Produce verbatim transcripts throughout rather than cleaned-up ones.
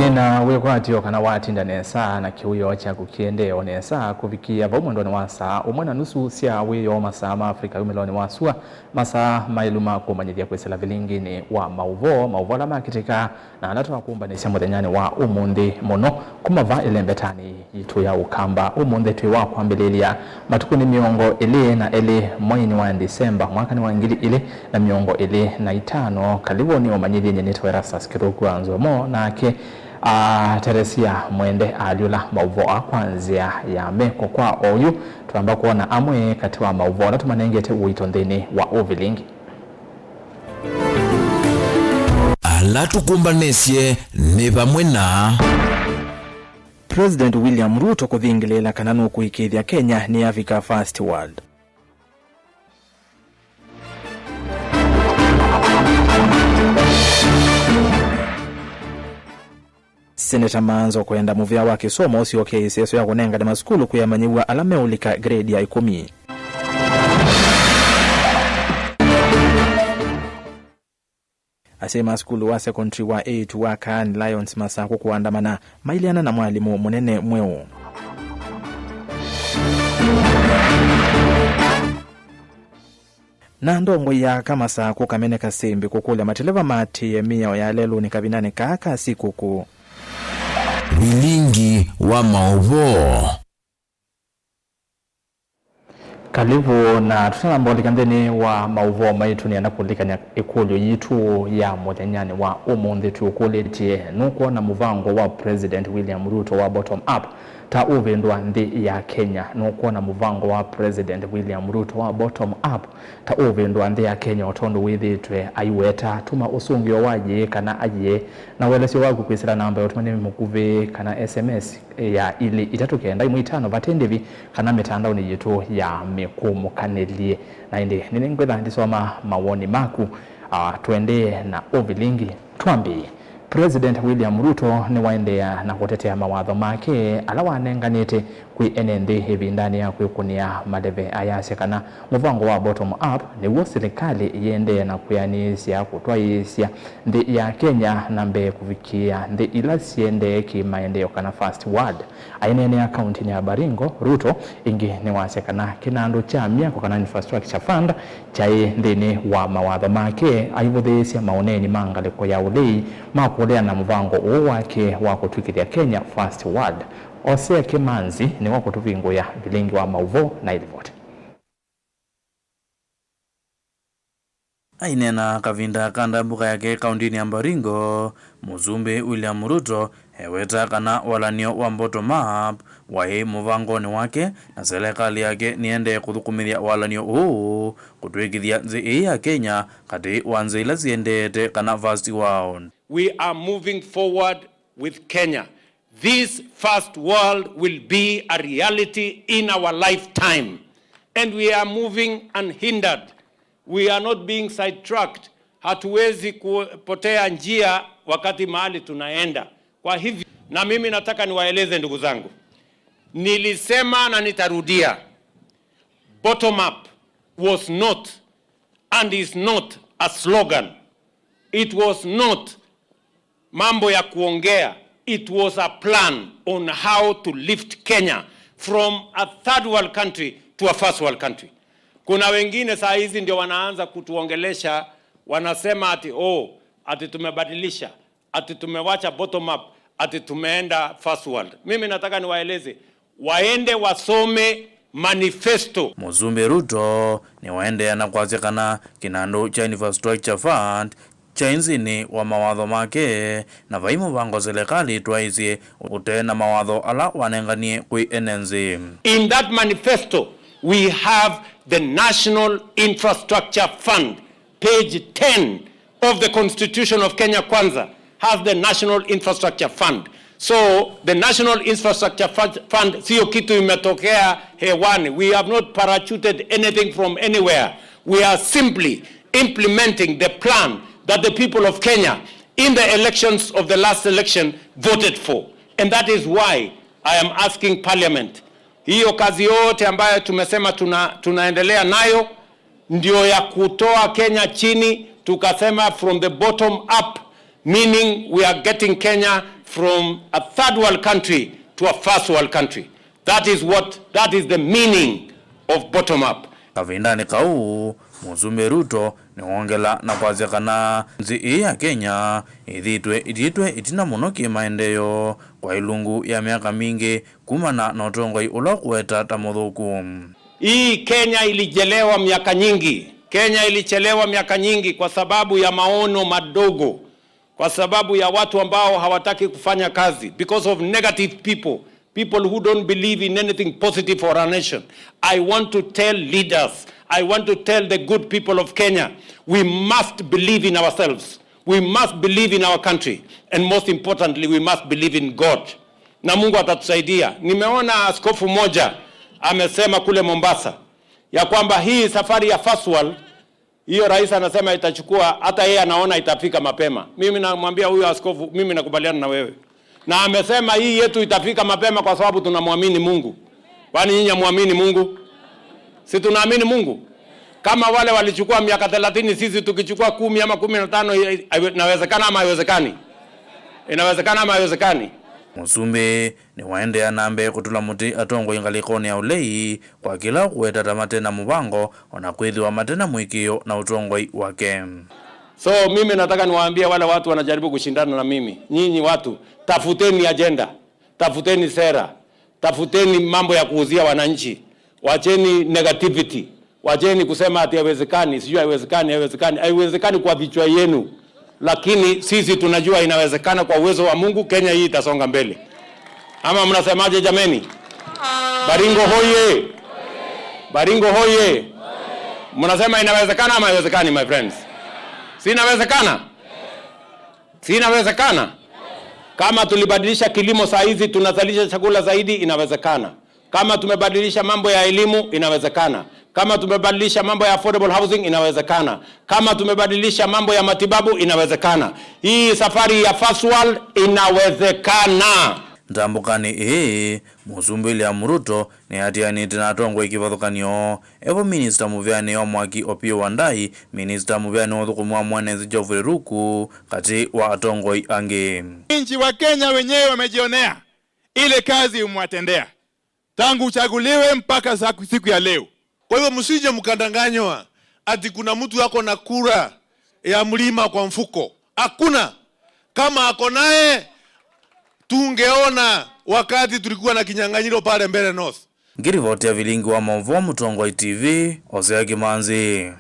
Nĩna wĩkwatyo kana watinda nesa na kĩwĩoo kyaku kĩendee o nesa kũvikĩĩa vau mwendonĩ wa saa ũmwe na nusu sya wĩoo, masaa ma Africa yumĩlonĩ wa sua, masaa maĩlu ma kũmanyĩthya kwĩsĩla vilinginĩ wa maũvoo, maũvoo ala makĩtĩka na ala twakumbanĩsya mũthenyanĩ wa ũmũnthĩ mũno kuma va ĩlembetanĩ yitũ ya Ũkamba. Ũmũnthĩ twĩ wa kwambĩlĩlya matukũnĩ mĩongo ĩlĩ na elĩ mweinĩ wa Ndisemba mwakanĩ wa ngili ilĩ na mĩongo ĩlĩ na itano. Kalivoni ũmanyĩthye nyie nĩtawa Erastus Kĩthũku wa Nzomo, nake a Teresia Mwende alyũla maũvoo aa kwa nzĩa ya meko kwa oyu. Twamba kwona amwe katĩ wa maũvoo ala tũmanengete ũito nthĩnĩ wa ũvilingi. Ala tũkũmbanĩsye nĩ vamwe na President William Ruto kũthingĩlĩĩla kana nũkũĩkĩĩthya Kenya nĩyavika First World. Seneta Manzo kwenda mũvĩa wa kĩsomo ũsyoke ĩseso ya kũnengane masukulu kwĩ amanyĩw'a ala meũlika grade ya ĩkũmi. Asyai ma sukulu wa sekondari wa eĩtu wa Kaani Lions Masakũ kũandamana maileana na mwalimũ mũnene mweũ. Na ndongoi ya aka Masakũ Kamene Kasembi kũkũlya mateleva maatĩĩe mĩao ya lelũnĩ kavindanĩ kaa ka sikũkũ. Vilingi wa maũvoo. Kalivu, na tũtanamba ũlika nthĩnĩ wa maũvoo maitũ, nĩenda kũlilikany'a ĩkũlyo yitũ ya mũthenyanĩ wa ũmũnthĩ. Tũkũlĩtye, nũkwona mũvango wa President William Ruto wa bottom up ta ũvĩndũa nthĩ ya Kenya? Nũkwona mũvango wa President William Ruto wa bottom up ta ũvĩndũa nthĩ ya Kenya, o tondũ wĩthĩĩtwe aiweta? Tũma ũsũngĩo wa yĩĩ kana aiee na ũelesyo waku kwĩsĩla namba ya ũtũmani mũkuvĩ kana S M S ya ilĩ itatũ kenda ĩmwe itano vate ndĩvi kana mĩtandaonĩ yitũ ya mĩkũmũkanĩlye. Na ĩndĩ nĩnĩngwĩtha ndisoma mawoni maku. Ah, tũendee na ũvilingi. Twambĩĩe. President William Ruto nĩwaendeea na kũtetea mawatho make ala wanenganĩte kwĩ ene nthĩ ĩvindanĩ ya kwĩkũnĩa maleve. Ayasya kana mũvango wa bottom up nĩw'o silikalĩ ĩendee na kwĩanĩĩsya kũtwaĩĩsya nthĩ ya Kenya na mbee kũvikĩĩa nthĩ ila siendee kĩ-maendeeo kana first world. Aineenea kauntinĩ ya Baringo, Ruto ĩngĩ nĩwasya kana kĩnandũ kya myako kana infrastructure fund kyaĩ nthĩnĩ wa mawatho make, aivũthĩĩsya maũneeni ma ngalĩko ya ũlei ma kũleana na mũvango ũũ wake wa kũtw'ĩkĩthya Kenya first world. Osea Kĩmanzi nĩwe ũkũtũvingũĩa vilingi wa maũvoo na ĩlivoti. Aineena kavinda ka ndambũka yake kauntinĩ ya Baringo, Mũsumbĩ William Ruto eweta kana walan'yo wa bottom up waĩ mũvangonĩ wake, na selekalĩ yake nĩendee kũthũkũmĩthya walan'yo ũũ kũtw'ĩkĩthya nthĩ ĩĩ ya Kenya katĩ wa nthĩ ila siendeete kana first world. We are moving forward with Kenya. This first world will be a reality in our lifetime. And we are moving unhindered. We are not being sidetracked. Hatuwezi kupotea njia wakati mahali tunaenda. Kwa hivyo, na mimi nataka niwaeleze, ndugu zangu, nilisema na nitarudia, bottom up was not and is not a slogan. It was not mambo ya kuongea. It was a plan on how to lift Kenya from a third world country to a first world country. Kuna wengine saa hizi ndio wanaanza kutuongelesha, wanasema ati, "Oh, ati tumebadilisha, ati tumewacha bottom up, ati tumeenda first world." Mimi nataka niwaeleze, waende wasome manifesto. Mũsumbĩ Ruto nĩwaendeea na kwasya kana kĩnandũ kya Infrastructure Fund kyaĩ nthĩnĩ wa mawatho make, na vai mũvango silikalĩ ĩtwaĩĩsye ũtee na mawatho ala wanenganie kwĩ ene nthĩ. In that manifesto, we have the National Infrastructure Fund. Page ten of the Constitution of Kenya Kwanza has the National Infrastructure Fund. So the National Infrastructure Fund, Fund sio kitu imetokea hewani. We have not parachuted anything from anywhere. We are simply implementing the plan that the people of Kenya in the elections of the last election voted for. And that is why I am asking Parliament, hiyo kazi yote ambayo tumesema tuna-, tunaendelea nayo, ndio ya kutoa Kenya chini, tukasema from the bottom up, meaning we are getting Kenya from a third world country to a first world country. That is what, that is the meaning of bottom up. Kavindanĩ kau, Mũsumbĩ Ruto nĩwongela na kwasya kana nthĩ ĩĩ ya Kenya ĩthĩĩtwe ĩtiĩtwe ĩtina mũno kĩ-maendeeo kwa ilungu ya myaka mingĩ kumana na ũtongoi ũla ũkũweta ta mũthũku. Hii Kenya ilichelewa miaka nyingi. Kenya ilichelewa miaka nyingi kwa sababu ya maono madogo, kwa sababu ya watu ambao hawataki kufanya kazi, because of negative people, people who don't believe in anything positive for our nation. I want to tell leaders, I want to tell the good people of Kenya, we must believe in ourselves, we must believe in our country, and most importantly, we must believe in God. Na Mungu atatusaidia. Nimeona askofu mmoja amesema kule Mombasa ya kwamba hii safari ya First World, hiyo rais anasema itachukua, hata yeye anaona itafika mapema. Mimi namwambia huyo askofu, mimi nakubaliana na wewe. Na amesema hii yetu itafika mapema kwa sababu tunamwamini Mungu. Kwani nyinyi hamwamini Mungu? Si tunaamini Mungu? Kama wale walichukua miaka thelathini, sisi tukichukua kumi ama kumi na tano, i-, i-, inawezekana ama haiwezekani? Inawezekana ama haiwezekani? Mũsumbĩ nĩwaendeea na mbee kũtũla mũtĩ atongoi ngalĩkonĩ ya ũlei kwa kĩla ũkũweta ta mate na mũvango, o na kwĩthĩwa mate na mũĩkĩĩo na ũtongoi wake. So mimi nataka niwaambie wale watu wanajaribu kushindana na mimi, nyinyi watu, tafuteni agenda, tafuteni sera, tafuteni mambo ya kuuzia wananchi, wacheni negativity. Wacheni kusema ati haiwezekani, sijui haiwezekani, haiwezekani. Haiwezekani kwa vichwa yenu, lakini sisi tunajua inawezekana. Kwa uwezo wa Mungu, Kenya hii itasonga mbele. Ama mnasemaje jameni? Baringo hoye! Baringo hoye! Mnasema inawezekana ama haiwezekani, my friends? Si inawezekana? Si inawezekana? Kama tulibadilisha kilimo, saa hizi tunazalisha chakula zaidi, inawezekana. Kama tumebadilisha mambo ya elimu, inawezekana. Kama tumebadilisha mambo ya affordable housing, inawezekana. Kama tumebadilisha mambo ya matibabu, inawezekana. Hii safari ya First World inawezekana. Ntambũkanĩ ĩĩ, Mũsumbĩ William Ruto nĩatianĩte na atongoi kĩvathũkany'o, evo minista mũvĩanĩ wa mwaki Opiyo Wandayi, minista mũvĩanĩ wa ũthũkũmi wa mwene nthĩ Geoffrey Ruku, katĩ wa atongoi angĩ. Wananchi wa Kenya wenyewe wamejionea ile kazi umewatendea tangu uchaguliwe mpaka sa-, siku ya leo. Kwa hivyo msije mkadanganywa ati kuna mtu ako na kura ya mlima kwa mfuko. Hakuna. Kama ako naye, tungeona wakati tulikuwa na kinyang'anyiro pale Mbeere North. Ngĩrivoti ya vilingi wa maũvoo Mũtongoi T V, Osea Kĩmanzi.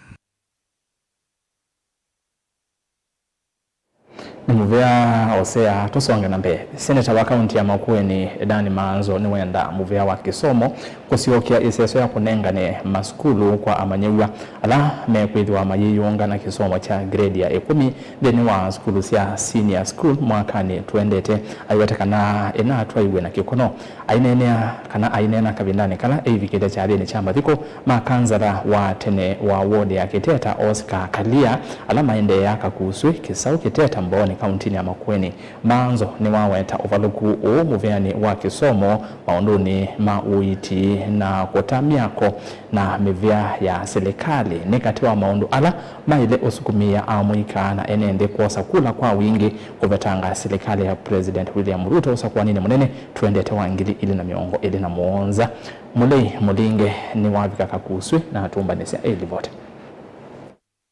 Nĩ mũvea Osea. Tũsonge na mbee. Seneta wa kaunti ya Makueni, Dan Maanzo, nĩwenda mũvea wa kĩsomo kũsyokea ĩseso ya kũnengane masukulu kwa amanyĩw'a ala mekwĩthĩwa mayĩyũnga na kĩsomo kya grade ya ĩkũmi nthĩnĩ wa sukulu sya senior school mwakanĩ tũendete, aiweta kana ĩnatwaiwe na kĩkono. Aineenea kana aineena kavindanĩ kala eivikĩte kyathĩnĩ kya mathiko ma kansala wa tene wa ward ya Kĩteta, Oscar Kalia, ala maendeea Kakuswĩ, Kĩsaũ, Kĩteta, Mbooni, kauntinĩ ya Makueni. Maanzo nĩwaweta ũvalũku ũũ mũveanĩ wa kĩsomo maũndũnĩ ma ũiiti na kũta myako na mĩvea ya silikalĩ nĩ katĩ wa maũndũ ala maĩle ũsukumĩĩa amũika na ene nthĩ kwosa kula kwa wingĩ kũvetanga silikalĩ ya President William Ruto ũsakũaninĩ mũnene tũendete wa ngili ili na mĩongo ĩlĩ na mũonza. Mũlei Mũlinge nĩwavika Kakuswĩ na atũmbanĩsya ĩ livoti.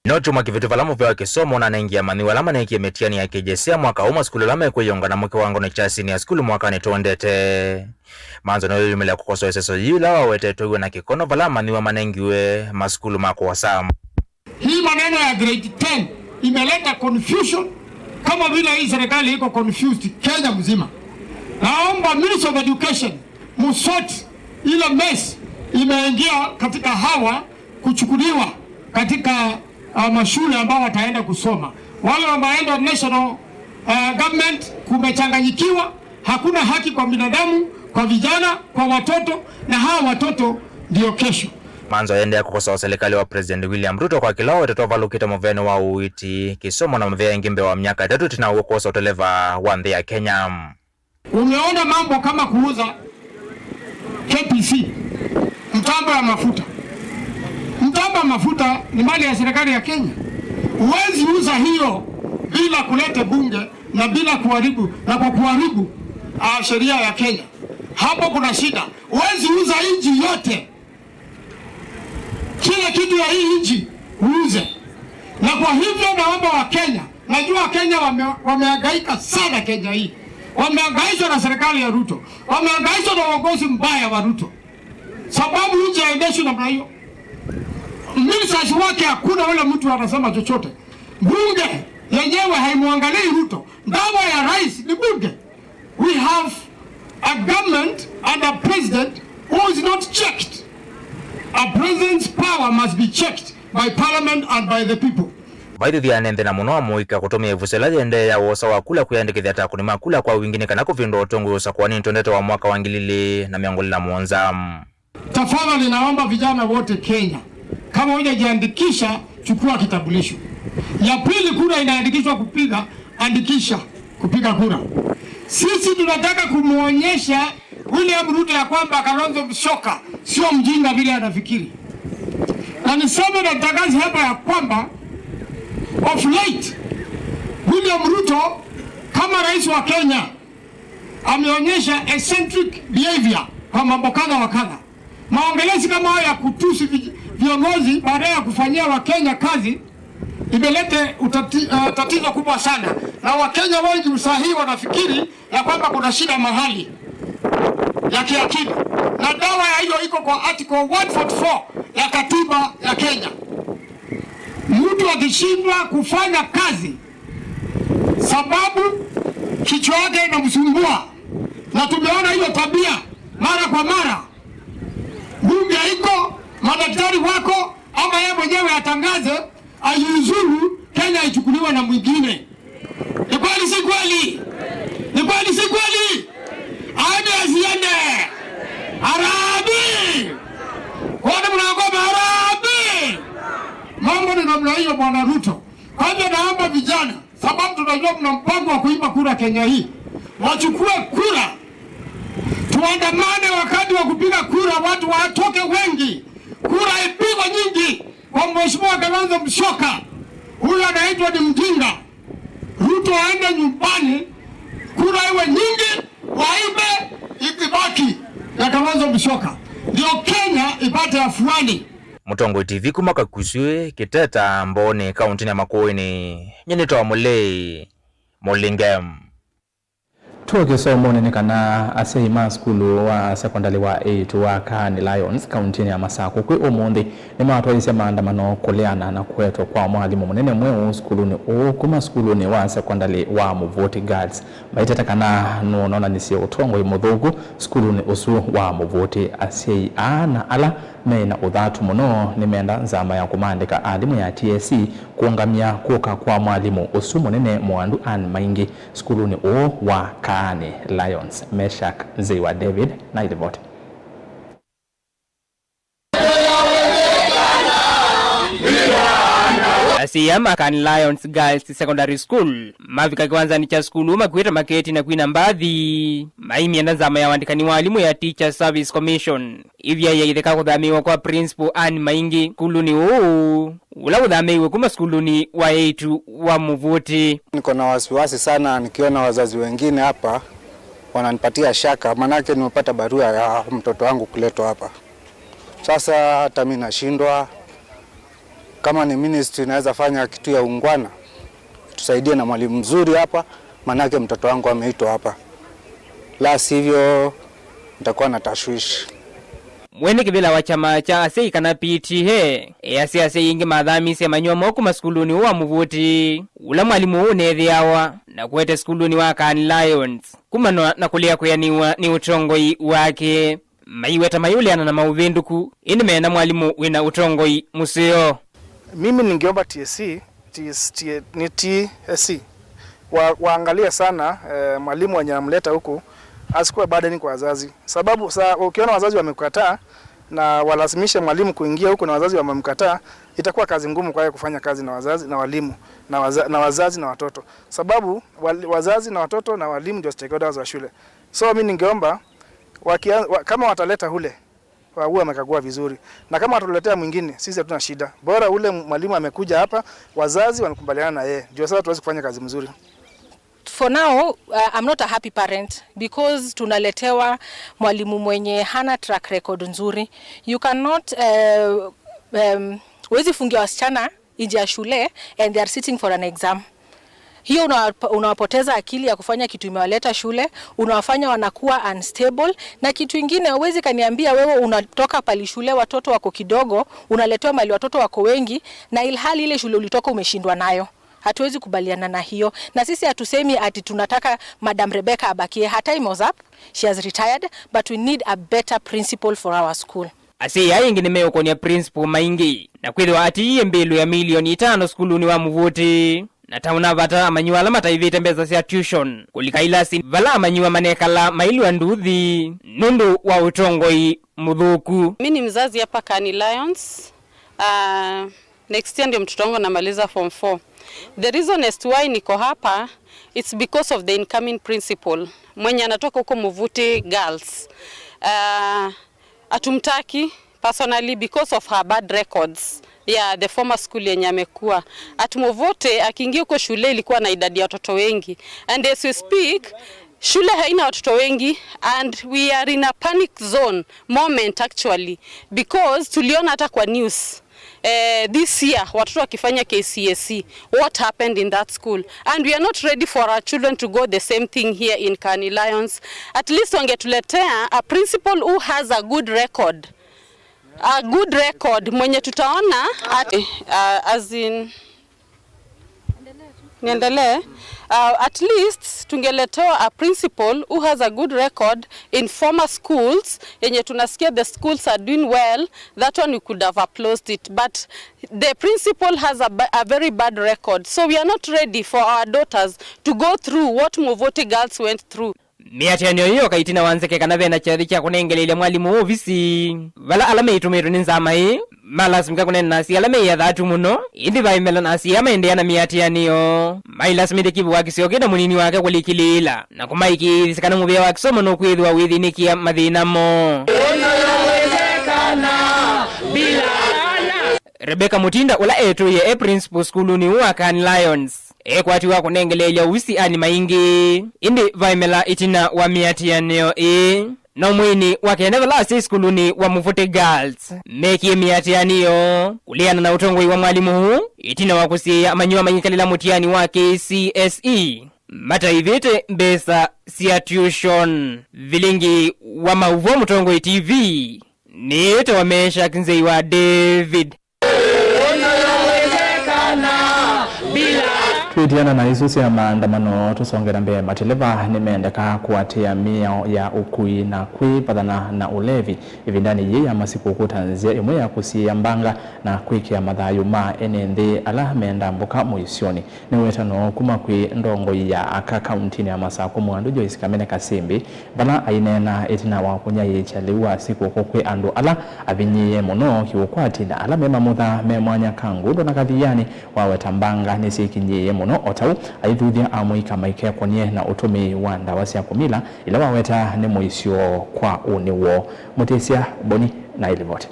No kyumwa kĩvĩtu vala mũvea wa kĩsomo ũnanengie amanyĩw'a ala maneekie mĩtiani ya K J S E ya mwaka ũũ masukulu ala mekwĩyũnga namo kĩwangonĩ kya senior school mwakanĩ tũendete. Maanzo nĩweyumĩlya kũkosoa ĩseso yĩu ĩla wawetetwe wĩ na kĩkono vala amanyĩw'a manengiwe masukulu ma kwosa. Hii maneno ya grade ten imeleta confusion kama vile hii serikali iko confused Kenya mzima. Naomba Ministry of Education, musort ile mess imeingia katika hawa kuchukuliwa katika, uh, mashule ambao wataenda kusoma. Wale wameenda national, uh, government kumechanganyikiwa, hakuna haki kwa binadamu, kwa vijana, kwa watoto, na hawa watoto ndio kesho. Maanzo aendeea kũkosoa serikali wa President William Ruto kwa kĩla wetetwe ũvalũkĩte mũveanĩ wa ũiiti, kĩsomo na mĩvea ĩngĩ mbee wa myaka ĩtatũ ĩtina wa ũw'o kwosa ũteleva wa nthĩ ya Kenya. Umeona mambo kama kuuza K P C, mtambo ya mafuta. Mtambo ya mafuta ni mali ya serikali ya Kenya. Huwezi uza hiyo bila kuleta bunge na bila kuharibu, na kwa kuharibu, ah, sheria ya Kenya. Hapo kuna shida. Huwezi uza nchi yote, kila kitu ya hii nchi uuze. Na kwa hivyo naomba Wakenya, najua Wakenya wame-, wamehangaika sana Kenya hii. Wamehangaishwa na serikali ya Ruto. Wamehangaishwa na uongozi mbaya wa Ruto. Sababu nchi haiendeshwi namna hiyo. Ministers wake hakuna, wala mtu anasema chochote. Bunge yenyewe haimwangalii Ruto. Ndawa ya rais ni bunge. We have a government and a president who is not checked. A president's power must be checked by parliament and by the people. Vaithuthya nĩ nthĩna mũno wa mũika kũtũmĩa ĩvuso ĩla yĩendee ya ũosa wa kula kwĩyandĩkĩthya ta akũni ma kula kwa wingĩ nĩ kana kũvĩndũa ũtongoi ũsakũa nĩ ntondete wa mwaka wa ngili ilĩ na mĩongo ĩlĩ na mũonza. Tafadhali naomba vijana wote Kenya, kama hujajiandikisha, chukua kitambulisho. Ya pili, kura inaandikishwa kupiga, andikisha kupiga kura. Sisi tunataka kumwonyesha William Ruto ya kwamba Kalonzo Musyoka sio mjinga vile anafikiri. Na niseme na nitangaze hapa ya kwamba of late, William Ruto kama rais wa Kenya ameonyesha eccentric behavior kwa mambo kadha wa kadha. Maongelezi kama hayo ya kutusi vi-, viongozi baada ya kufanyia Wakenya kazi imelete utati-, eh, tatizo kubwa sana, na Wakenya wengi saa hii wanafikiri ya kwamba kuna shida mahali ya kiakili, na dawa ya hiyo iko kwa article one forty-four ya katiba ya Kenya. Mtu akishindwa kufanya kazi sababu kichwa yake inamsumbua, na tumeona hiyo tabia mara kwa mara, bunge iko, madaktari wako, ama yeye mwenyewe atangaze ajiuzulu, Kenya ichukuliwe na mwingine. Ni kweli si kweli? Ni kweli si kweli? Aende asiende? Harambee! Kwani mnagoma harambee? Mambo ni namna hiyo, Bwana Ruto. Kwa hivyo naomba vijana, sababu tunajua mna mpango wa kuiba kura Kenya hii, wachukue kura, tuandamane wakati wa kupiga kura, watu watoke wengi, kura ipigwe nyingi kwa Mheshimiwa Kalonzo Musyoka. Huyu anaitwa ni mjinga. Ruto aende nyumbani, kura iwe nyingi, waibe, ibaki ya Kalonzo Musyoka, ndio Kenya ipate afuani. Mũtongoi T V kuma Kakuswĩ, Kiteta, Mbooni, kaũntĩnĩ ya Makueni, nyie nĩtawa Mũlei Mũlinge. Tũke kĩsomonĩ nĩ kana asyai ma sukulu wa sekondalĩ wa eight wa Kaani Lions, kaũntĩnĩ ya Masakũ, kwĩ ũmũnthĩ nĩmatwaisye maandamano kũleana na kũetwa kwa mwalimũ mũnene mweũ sukulunĩ ũũ kuma sukulunĩ wa sekondalĩ wa Mũvũtĩ Girls, maitete kana nũnonanisye ũtongoi mũthũku sukulunĩ ũsu wa Mũvũtĩ. Asyai aa na ala me na ũthatu mũno nĩmenda nzama ya kũmaandĩka alimũ ya T S C kũũngamya kũka kwa mwalimũ ũsu mũnene mũandu Anne Maingi sukulunĩ ũũ wa Kaani Lions. Meshak Nzeiwa David na ilivoti. Asyai ma Kaani Lions Girls Secondary School mavika kĩwanzanĩ kya sukulu makuĩte maketi na kwina mbathi, maimyenda nzama ya wandĩkani wa alimũ ya Teacher Service Commission ĩvyaĩe ĩtheka kũthamĩĩwa kwa Principal Anne Maingi sukulunĩ ũũ, ũla ũthamĩĩwe kuma sukulunĩ wa eight wa Mũvũtĩ. Niko na wasiwasi sana nikiona wazazi wengine hapa wananipatia shaka, manake nimepata barua ya mtoto wangu kuletwa hapa. Sasa hata mi nashindwa, kama ni ministry inaweza fanya kitu ya ungwana, tusaidie na mwalimu mzuri hapa, manake mtoto wangu ameitwa hapa. La sivyo, nitakuwa na tashwishi. Mwene kĩvĩla wa kyama kya asyai kana P T A easya asyai aingĩ mathamisye manyuwa moo kuma sukulunĩ ũũ wa Mũvũtĩ, ũla mwalimũ ũũ ũnethĩawa na kũete sukulunĩ wa Kaani Lions, kumana na kũlea kwĩanĩwa nĩ ũtongoi wake. Maiweta mayũleana na maũvĩndũku, ĩndĩ mena mwalimũ wĩna ũtongoi mũseo. Mimi ningeomba T S C, T S, T, ni T S C wa, waangalie sana eh, mwalimu wenye anamleta huku asikuwe burden kwa wazazi, sababu sa, ukiona wazazi wamekataa na walazimishe mwalimu kuingia huku na wazazi wamemkataa, itakuwa kazi ngumu kwake kufanya kazi na wazazi na walimu na, waza, na wazazi na watoto, sababu wal, wazazi na watoto na walimu ndio stakeholders wa shule. So mi ningeomba wakia, wa, kama wataleta hule Huwa amekagua vizuri. Na kama watuletea mwingine, sisi hatuna shida. Bora ule mwalimu amekuja hapa, wazazi wanakubaliana na yeye. Ndio sasa tuweze kufanya kazi mzuri. For now, uh, I'm not a happy parent because tunaletewa mwalimu mwenye hana track record nzuri. You cannot, uh, um, huwezi fungia wasichana nje ya shule and they are sitting for an exam. Hiyo unawa-, unawapoteza akili ya kufanya kitu imewaleta shule, unawafanya wanakuwa unstable. Na kitu ingine, huwezi kaniambia wewe unatoka pali shule watoto wako kidogo, unaletewa mali watoto wako wengi, na ilhali ile shule ulitoka umeshindwa nayo. Hatuwezi kubaliana na hiyo. Na sisi hatusemi ati tunataka Madam Rebecca abakie. Her time was up. She has retired, but we need a better principal for our school. Asyai aa ĩngĩ nĩmeũkony'a principal maingĩ, na kwĩthĩwa atiie mbĩlũ ya milioni itano sukulunĩ wa Mũvũtĩ, na ta ũnavata amanyĩw'a ala mataĩvĩte mbesa sya tuition kũlika ilasi vala amanyĩw'a manekala mailw'a nduthi nũndũ wa ũtongoi mũthũku. Mi ni mzazi hapa Kani Lions. Ah, next year ndio mtoto wangu anamaliza form four. The reason as to why niko hapa, it's because of the incoming principal mwenye anatoka huko Muvuti Girls. Ah, hatumtaki personally because of her bad records ya the former school yenye amekuwa. At Muvuti akiingia huko shule ilikuwa na idadi ya watoto wengi. And as we speak, shule haina watoto wengi and we are in a panic zone moment actually, because tuliona hata kwa news, eh, this year watoto wakifanya K C S E, what happened in that school, and we are not ready for our children to go the same thing here in Kani Lions. At least wangetuletea a principal who has a good record, a good record mwenye tutaona at, uh, as in Niendelee. Uh, at least tungeletewa a principal who has a good record in former schools, yenye tunasikia the schools are doing well, that one we could have applauded it. But the principal has a, ba- a very bad record. So we are not ready for our daughters to go through what Muvuti Girls went through. Mĩatĩanĩo ĩĩ yoka ĩtina wa nzeke kana ve na kyathĩ kya kũnengeleelya mwalimũ ovisi, vala ala meitũmĩtwe nĩ nzama ĩĩ malasimĩka kũneena na asyai ala me athatu mũno, ĩndĩ vaimela na asyai aa maendeea na mĩatĩanĩo. Mailasimĩte kĩvu wa kĩseo kĩ na mũnini wake kũlikĩlĩĩla na kũmaĩkĩĩthya kana mũvĩa wa kĩsomo nũkwĩthĩwa wĩthĩnĩkĩa mathĩna moo. Rebecca Mutinda, ũla etũĩe e principal sukulunĩ ũũ wa Kani Lions, ekwatiwa kũnengeleelya ovisi ani maingĩ, ĩndĩ vaimela ĩtina wa mĩatĩanĩo ĩĩ. No mweinĩ wa kenda vala asyai sukulunĩ wa Muvuti Girls mekie mĩatĩanĩo kũleana na ũtongoi wa mwalimũ ũũ, ĩtina wa kũsiĩĩa amanyĩw'a mayĩkalĩla mũtiani wa K C S E mataĩvĩte mbesa sya tuition. Vilingi wa maũvoo Mũtongoi T V, nĩĩtawa Meshack Nzei wa David. Twĩtiana na isu sya maandamano, tũsongela mbee. Mateleva nĩmendeka kũatĩĩa mĩao ya ũkui na kwĩvathana na ũlevi ĩvindanĩ yĩĩ ya masikũkũ ta nzĩa ĩmwe ya kũsiĩĩa mbanga na kwĩkĩa mathayũ ma ene nthĩ ala menda mbũka mũisyonĩ. Nĩ wetano kuma kwĩ ndongoi ya aka kauntinĩ ya Masakũ, Mwandũ Joyce Kamene Kasimbi, vala aineena ĩtina wa kũnyaĩĩkya lĩu wa sikũkũ kwĩ andũ ala avinyĩĩe mũno kĩũkwati na ala me mamutha me mwanya ka ngũndũ na kathianĩ. Waweta mbanga nĩsyĩkinyĩĩe mũno, o ta ũu aithuthya amũika maikekony'e na ũtũmĩi wa ndawa sya kũmila, ila waweta nĩ mũisyo kwa ũnĩ woo. Mũtĩsya Boni na ĩlivoti.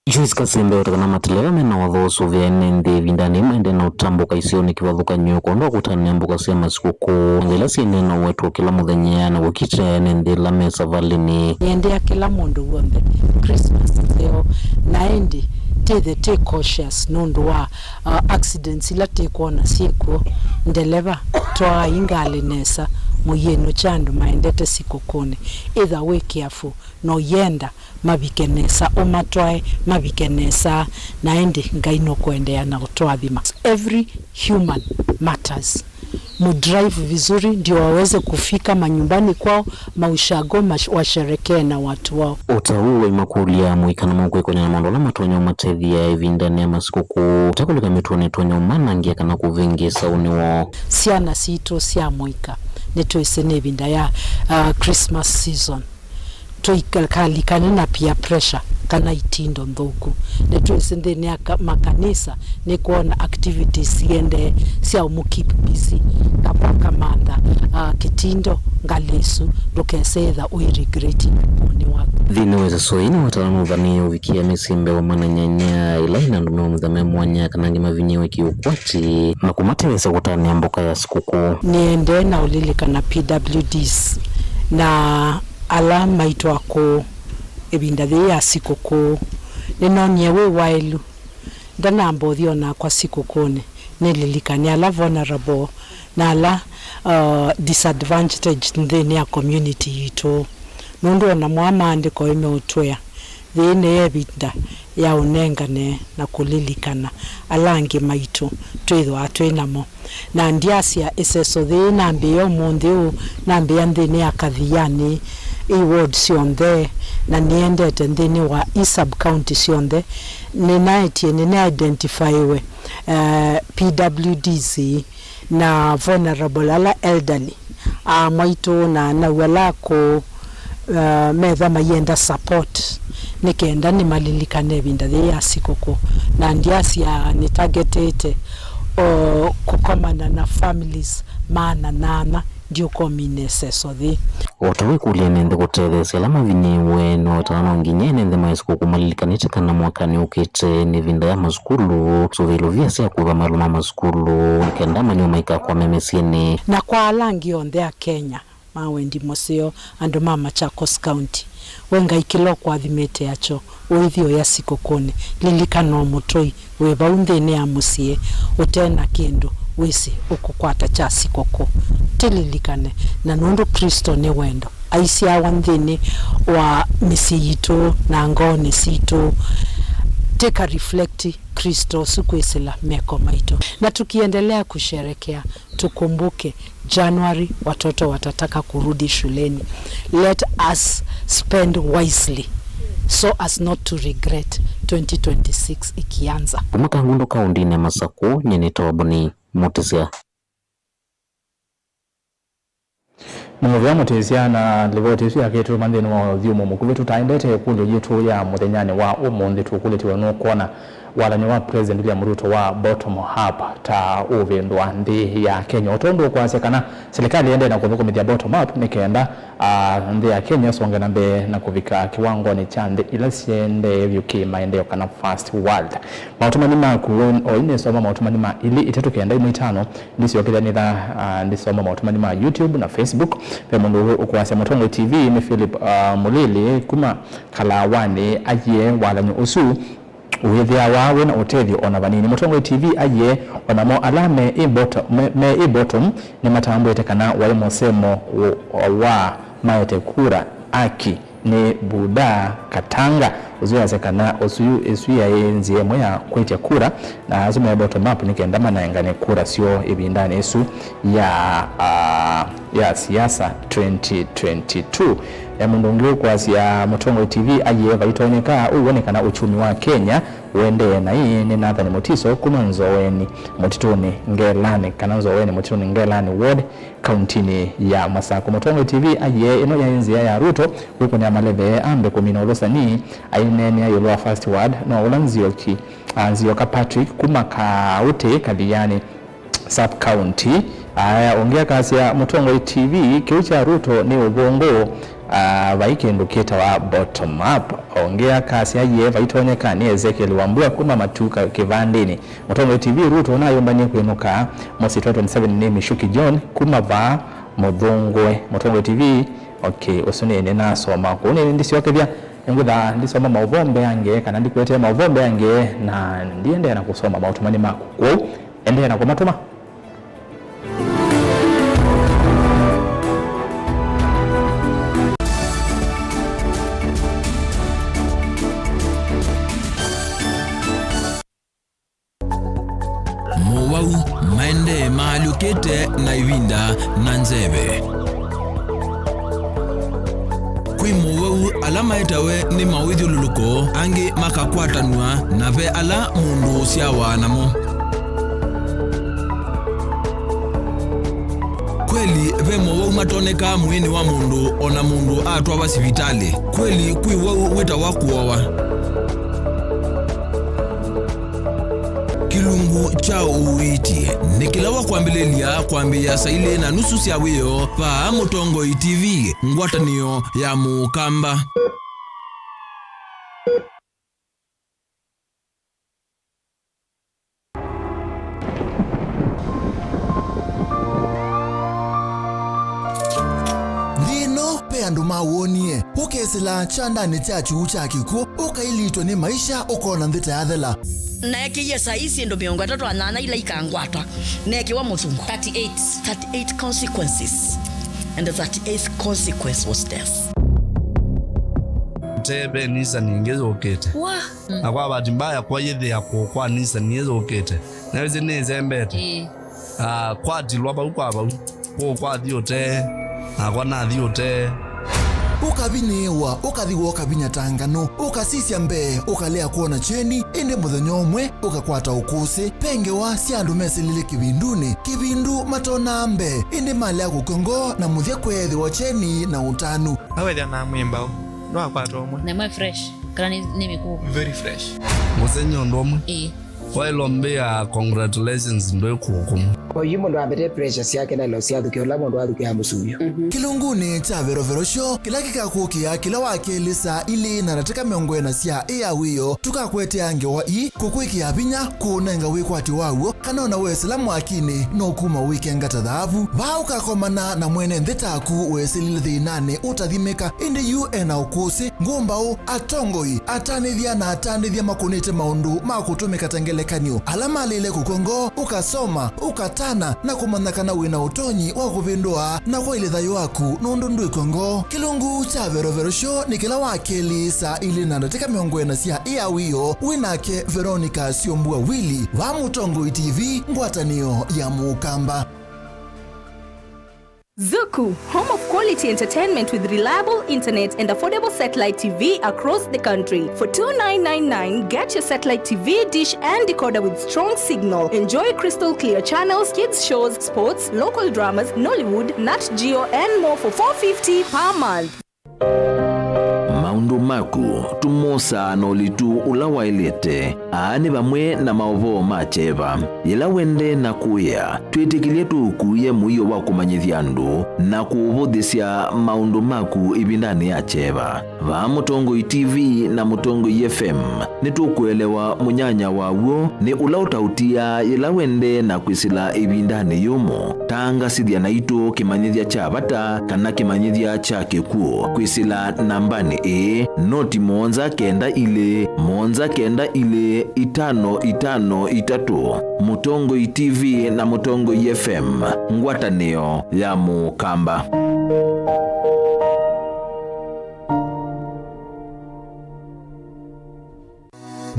Joyce Kasimbi aweta kana mateleva mena watho wa ũsũvĩa ene nthĩ ĩvindanĩ yĩĩ maendee na ũtambũka isionĩ kĩvathũkany'o kwondũ wa kũtanĩa mbũka sya masikũkũ, na nzĩa ila syĩneena ũwetwa kĩla mũthenya na kũkita ene nthĩ ĩla me savalĩnĩ. Nĩendea kĩla mũndũ w'onthe Christmas nzeo, na ĩndĩ tĩthe twĩ cautious nũndũ wa, uh, accidents ila twĩkwona syĩkw'o. Ndeleva, twaai ngalĩ nesa, mũiĩnũkya andũ maendete sikũkũnĩ. Ĩtha wĩ careful, na ũyenda mavike nesa, ũmatwae mavike nesa, na ĩndĩ Ngai nũkũendeea na ũtũathima. Every human matters. Mudrive vizuri ndio waweze kufika manyumbani kwao, maushago mash-, washerekee na watu wao. O ta ũu, waimakũlya amũika nĩmekwĩkony'a na maũndũ ala matonya ũmatethya ĩvindanĩ ya masikũkũ, ũtakũlika mĩtuonĩ ĩtonya ũmanangĩa kana kũvĩngĩĩsa ũnĩ woo. Syana sitũ sya mũika nĩtwĩsĩ nĩ ĩvinda ya, uh, Christmas season. Tũikalikane na peer pressure. kana itindo nthũku. Nĩtwĩsĩ nthĩnĩ ya ka-, makanisa nĩkwona activities siendee sya ũmũ keep busy, ta kwaka mantha, ah, kĩtindo, ngalĩ ĩsu, ndũkese ĩtha ũiregreti mũonĩ waku. Nthĩnĩ wa ĩseso ĩĩ, nĩwatala nũthanĩe ũvikĩa mĩsyĩ mbee wa mwana nyanya ĩla ĩna andũ meũmĩtha me mwanya kana angĩ mavinyĩĩwe kĩũkwati na kũmatetheesya kũtanĩa mboka ya sikũkũ. Nĩendee na ũlilikana P W Ds na ala maitwa kũũ ĩvinda yĩĩ ya sikũkũ. Nĩnoonie wĩ waĩlu ndanamba ũthi o nakwa sikũkũnĩ nĩlilikane ala vulnerable na ala, uh, disadvantaged nthĩnĩ ya community yitũ, nũndũ o namo maandĩko ĩmeũtwĩa yĩĩ nĩyo ĩvinda ya ũnengane na kũlilikana ala angĩ maitũ twĩthĩwa twĩ namo. Na ndyasya ĩseso yĩĩ nambĩĩa ũmũnthĩ ũũ, nambĩĩa nthĩnĩ ya Kathiani, i ward syonthe, na nĩendete nthĩnĩ wa i sub county syonthe. Nĩnaetie nĩna identifywe, eh, P W Ds na vulnerable, ala elderly, aa mwaitũ na anau ala akũũ, uh, metha maienda support nĩ kenda nĩmalilikane ĩvinda yĩĩ ya sikũkũ. Na ndyasya nĩ targetĩte o kũkomana na families maana nana, ndiũkomine ĩseso yĩĩ. O ta wĩkũlya nĩ nthĩ kũtetheesya ala mavinyĩĩwe, no ĩtano nginya ene nthĩ ma sikũkũ malilikanĩte kana mwakanĩ ũkĩte nĩ ĩvinda ya masukulu, sũvĩĩlũvia sya kũĩva malũ ma masukulu nĩ kenda manyuo maikakwame mĩsyĩnĩ. Na kwa ala angĩ onthe a Kenya, ma wendi mũseo, andũ ma Machakos County. We Ngai kĩla ũkũathimĩte akyo, ũithi ũya sikũkũnĩ, lilikana o mũtũi wĩ vau nthĩnĩ ya mũsyĩ ũte na kĩndũ wĩsĩ ũkũkwata kya sikũkũ. Tĩlilikane, na nũndũ Kristo nĩ wendo, aisyawa nthĩnĩ wa mĩsyĩ yitũ na ngoonĩ sitũ, tĩka reflect Kristo ũsu kwĩsĩla meko maitũ. Na tukiendelea kusherekea, tukumbuke January, watoto watataka kurudi shuleni. Let us spend wisely so as not to regret twenty twenty-six ikianza. Kuma Kangundo kaũntĩnĩ ya Masakũ, nyie nĩtawa Boni Mũtĩsya. Nĩ mũvea Mũtĩsya na livoti ĩsu yake ĩtũtũma nthĩnĩ wa ũthyũmũo mũkuvĩ. Tũtaendete ĩkũlyo yitũ ya mũthenyanĩ wa ũmũnthĩ, tũkũlĩtĩwe nũkwona wathani wa President William Ruto wa bottom up ta ũvĩndũa nthĩ ya Kenya. O tondũ ũkwasya kana silikalĩ ĩendee na kũthũkũmĩthya bottom up nĩ kenda, ah, nthĩ ya Kenya ĩsonge na mbee na kũvika kĩwangonĩ kya nthĩ ila siendee vyũ kĩ maendeeo kana first world. Maũtũmani maku we oĩ nĩsoma maũtũmani ma ilĩ, itatũ, kenda, ĩmwe, itano. Ndĩsyokethya nĩtha, ah, ndĩsoma maũtũmani ma YouTube na Facebook. Ve mũndũ ũkwasya, Mũtongoi T V nĩ Philip, ah, Mũlili kuma Kalawanĩ aiee, wathani ũsu wĩthĩawa wĩna ũtethyo ona vanini. Mũtongoi T V aiee, onamo ala me ĩ bottom, me, me ĩ bottom nĩmatambwĩte kana waĩ mũsemo wa, wa maete kura aki nĩ Buda Katanga. Ũsu wasya kana ũsu, ĩsu yaĩ nzĩa ĩmwe ya kwĩtya kura, na asu me bottom up nĩ kenda manaengane kura syoo ĩvindanĩ ĩsu ya, ah, ya siasa twenty twenty-two. E mũndũ ũngĩ ũkwasya, Mũtongoi T V aiee, vaitonyeka ũw'o nĩ kana uchumi wa Kenya ũendee naĩ. Nĩ Nathan Mutiso kuma Nzoweni Mũtitũnĩ Ngelani, kana Nzoweni Mũtitũnĩ Ngelani ward, kauntinĩ ya Masakũ. Mũtongoi T V aiee, ĩno yaĩ nzĩa ya Ruto kwĩkũnĩa maleve ambe kũmina ũlũsani. Aineenea ĩũlũ wa first ward, no ũla Nzioki, a, Nzioka Patrick kuma Kaũtĩ, Kathiani sub county. Aya, ũngĩ akasya, Mũtongoi T V, kĩu kya Ruto nĩ ũvũngũ, a, vai kĩndũ kĩtawa bottom up. Ũngĩ akasya, yee, vaitonyeka. Nĩ Ezekiel Wambua kuma Matuka Kĩvandĩnĩ. Mũtongoi T V, Ruto nayũmbanie kwĩnũka. Mũsyĩ twenty seven nĩ Mishuki John kuma vaa Mũthũngũe. Mũtongoi T V, okay, ũsu nĩ nĩnasoma kũu. Nĩ ndĩsyokethya, nĩngwĩtha ndisoma maũvoo mbeange, kana ndikwetee maũvoo mbeange, na ndiendee na kũsoma maũtũmani maku kũu. Endeea na kũmatũma. Mowau maendee maalyũkĩte na ĩvinda na nzeve. Kwĩ mowau ala maetawe nĩ mawĩthyũlũlũko, angĩ makakwatanw'a, na ve ala mũndũ ũsyawa namo. Kweli, ve mowau matonekaa mwĩĩnĩ wa mũndũ o na mũndũ atwawa sivitalĩ. Kweli, kwĩ wau wĩtawa kũowa. Kyungu kya ũiiti nĩ kĩla wa kwambĩlĩlya kwambĩĩa saa ilĩ na nusu sya wĩoo vaa Mũtongoi T V, ngwatanĩo ya Mũkamba. Nthĩ ĩno ve andũ mawonie, ũkesĩla kyandanĩ kya kyuu kya kĩkw'ũ, ũkailitwe nĩ maisha, ũkona nthĩ ta yathela. Naekĩie saa ii syĩndũ mĩongo ĩtatũ na nyanya ila ikangwata, neekĩwa mũsungo. Thirty-eight. Thirty-eight consequences, and the thirty-eighth consequence was death. Te ve Nissan ĩngĩ yũkĩte. Wa. Na kwa bahati mbaya, kwa yĩthĩa kũũ kwa Nissan ĩĩ yũkĩte. Na ĩsĩ nĩĩsembete. Ĩĩ. Ah, kwatilwa vau kwa vau. Kũũ kwathi ũtee, nakwa nathi ũtee. Ũkavinyĩĩwa, ũkathi woka vinya ta nganũ, ũkasisya mbee, ũkalea kwona kyeni, ĩndĩ mũthenya ũmwe ũkakwata ũkũsĩ. Ve ngewa sya andũ mesĩlile kĩvindunĩ, kĩvindu matonaa mbee, ĩndĩ malea kũkw'a ngoo na mũthya kweethĩwa kyeni na ũtanu. Awethĩa na mwĩmbaũ, ndwakwata ũmwe. Na mwe fresh, kana nĩ, nĩ mĩkũũ? Very fresh. Mũsenyi ũndũ ũmwe. Ĩĩ. Waĩlwa mbĩa, congratulations, ndwĩ kũkũ. Oyu mũndũ ambete pressure syake na ilo syathũkĩa ũla mũndũ athũkĩa mũsuvyo. Kĩlungunĩ kya Verovero Show, kĩla kĩkakũkĩa kĩla wa kelĩ saa ilĩ na ndatĩka mĩongo ĩna sya ĩ ya wĩoo, tũkakwetea ngewa ii, kũkwĩkĩa vinya, kũũnenga wĩkwatyo waw'o, kana ona wesĩla mwakinĩ, no kuma wĩkenga ta thaavu. Vaa ũkakomana na mwene nthĩ taku wesĩlile thĩnanĩ ũtathimĩka, ĩndĩ yu ena ũkũsĩ, ngũmbaũ, atongoi, atanĩthya na atandĩthya makũnĩte maũndũ ma kũtũmĩka ta ngelekany'o, ala malĩle kũkw'a ngoo, ũkasoma, ũkatana, na kũmanya kana wĩ na ũtonyi wa kũvĩndũa na kwaĩlya thayũ waku nũndũ ndwĩkw'a ngoo. Kĩlungu kya Verovero Show nĩ kĩla wa kelĩ saa ilĩ na ndatĩka mĩongo ĩna sya ĩ ya wĩoo, wĩ nake Veronica Syombua Willy, va Mũtongoi T V, ngwatanĩo ya Mũkamba. Zuku, home of quality entertainment with reliable internet and affordable satellite T V across the country. For two nine nine nine, get your satellite T V dish and decoder with strong signal. Enjoy crystal clear channels, kids shows, sports, local dramas, Nollywood, Nat Geo, and more for four fifty per month. Maũndũ maku tũmosaa na ũlitu ũla waĩlĩte. Aa nĩ vamwe na maũvoo ma kyeva. Yĩla wendee na kũĩa, twĩtĩkĩlye tũũkuĩe mũio wa kũmanyĩthya andũ na kũũvũthĩsya maũndũ maku ĩvindanĩ ya kyeva. Vaa Mũtongoi T V na Mũtongoi F M, nĩtũkũelewa mũnyanya waw'o nĩ ũla ũtaũtiaa yĩla wendee na kwĩsĩla ĩvindanĩ yũmũ. Tangasĩthya naitũ kĩmanyĩthya kya vata kana kĩmanyĩthya kya kĩkw'ũ kwĩsĩla nambanĩ ĩĩ, noti mũonza kenda ilĩ, mũonza kenda ilĩ, itano itano itatũ. Mũtongoi T V na Mũtongoi F M, ngwatanĩo ya Mũkamba.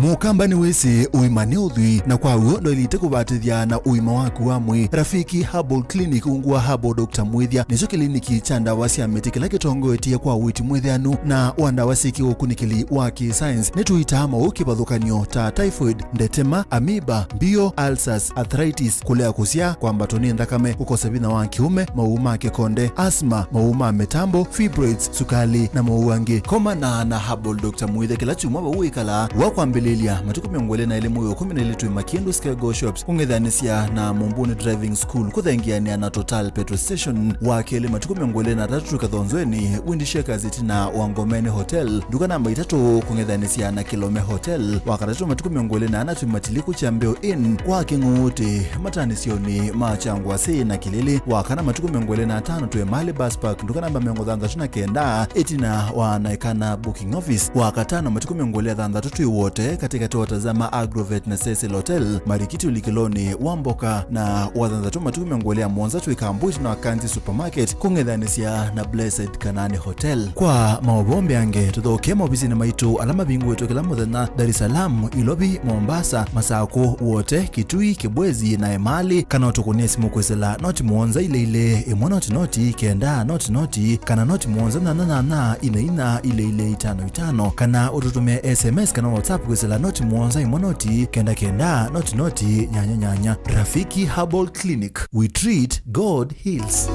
Mũkamba nĩwĩsĩ ũima nĩ ũthwii, na kwa w'o ndwaĩlĩte kũvatĩthya na ũima waku wa mwĩĩ. Rafiki Herbal Clinic, ungu wa Herbal Doctor Mwĩthya, nĩkyo kĩliniki kya ndawa sya mĩtĩ kĩla kĩtongoetye kwa ũiiti mwĩtheanu na wa ndawa syĩ kĩũkunĩkĩli wa kĩ-science. Nĩtũitaa maũũ kĩvathũkany'o ta typhoid, ndetema, amoeba, mbio, ulcers, arthritis, kũlea kũsyaa, kwambatwa nĩ nthakame, kũkosa vinya wa kĩũme, maũũ ma kĩkonde, asthma, maũũ ma mĩtambo, fibroids, sukali, na maũũ angĩ. Komana na Herbal Doctor Mwĩthya kĩla kyumwa vau wĩkalaa. Wa kwambĩlĩlya, matukũ mĩongo ĩlĩ na elĩ mwei wa ĩkũmi na ilĩ twĩ Makiendu Skego Shops, kũng'ethanĩsya na Mumbuni Driving School, kũthengeanĩa na Total Petrol Station. Wa kelĩ, matukũ mĩongo ĩlĩ na atatũ twĩ Kathonzweni, Wind Shakers ĩtina wa Ngomeni Hotel, nduka namba itatũ, kũng'ethanĩsya na Kilome Hotel. Wa katatũ, matukũ mĩongo ĩlĩ na ana twĩ Matiliku Kyambeo Inn kwa Kĩng'ũũtĩ, matanĩsyonĩ ma Kyangwasĩ na Kĩlĩlĩ. Wa kana, matukũ mĩongo ĩlĩ na atano twĩ Mali Bus Park, nduka namba mĩongo thanthatũ na kenda, ĩtina wa Naikana Booking Office. Wa katano, matukũ mĩongo ĩlĩ na thanthatũ twĩ Wote, katĩkatĩ wa Tazama Agrovet na Cecil Hotel, Marikiti ũlikĩlonĩ wa Mboka. Na wa thanthatũ, matukũ mĩongo ĩlĩ na mũonza twĩ Kambu ĩtina wa Kanzi Supermarket, kũng'ethanĩsya na Blessed Kanani Hotel. Kwa maũvoo mbeange, tũthokee maovisinĩ maitũ ala mavingũĩtwe kĩla mũthenya, Dar es Salaam, Ilovi, Mombasa, Masakũ, Wote, Kitui, Kibwezi na Emali, kana ũtũkũnĩe simũ kwĩsĩla noti mũonza ilĩ ilĩ, ĩmwe noti noti, kenda noti noti, kana noti mũonza nyanya nyanya, ina ina, ilĩ ilĩ, itano itano, kana ũtũtũmĩe S M S kana WhatsApp kwĩsĩla noti mũonza ĩmwe noti, kenda kenda, noti noti, nyanya nyanya. Rafiki Herbal Clinic, we treat, God heals.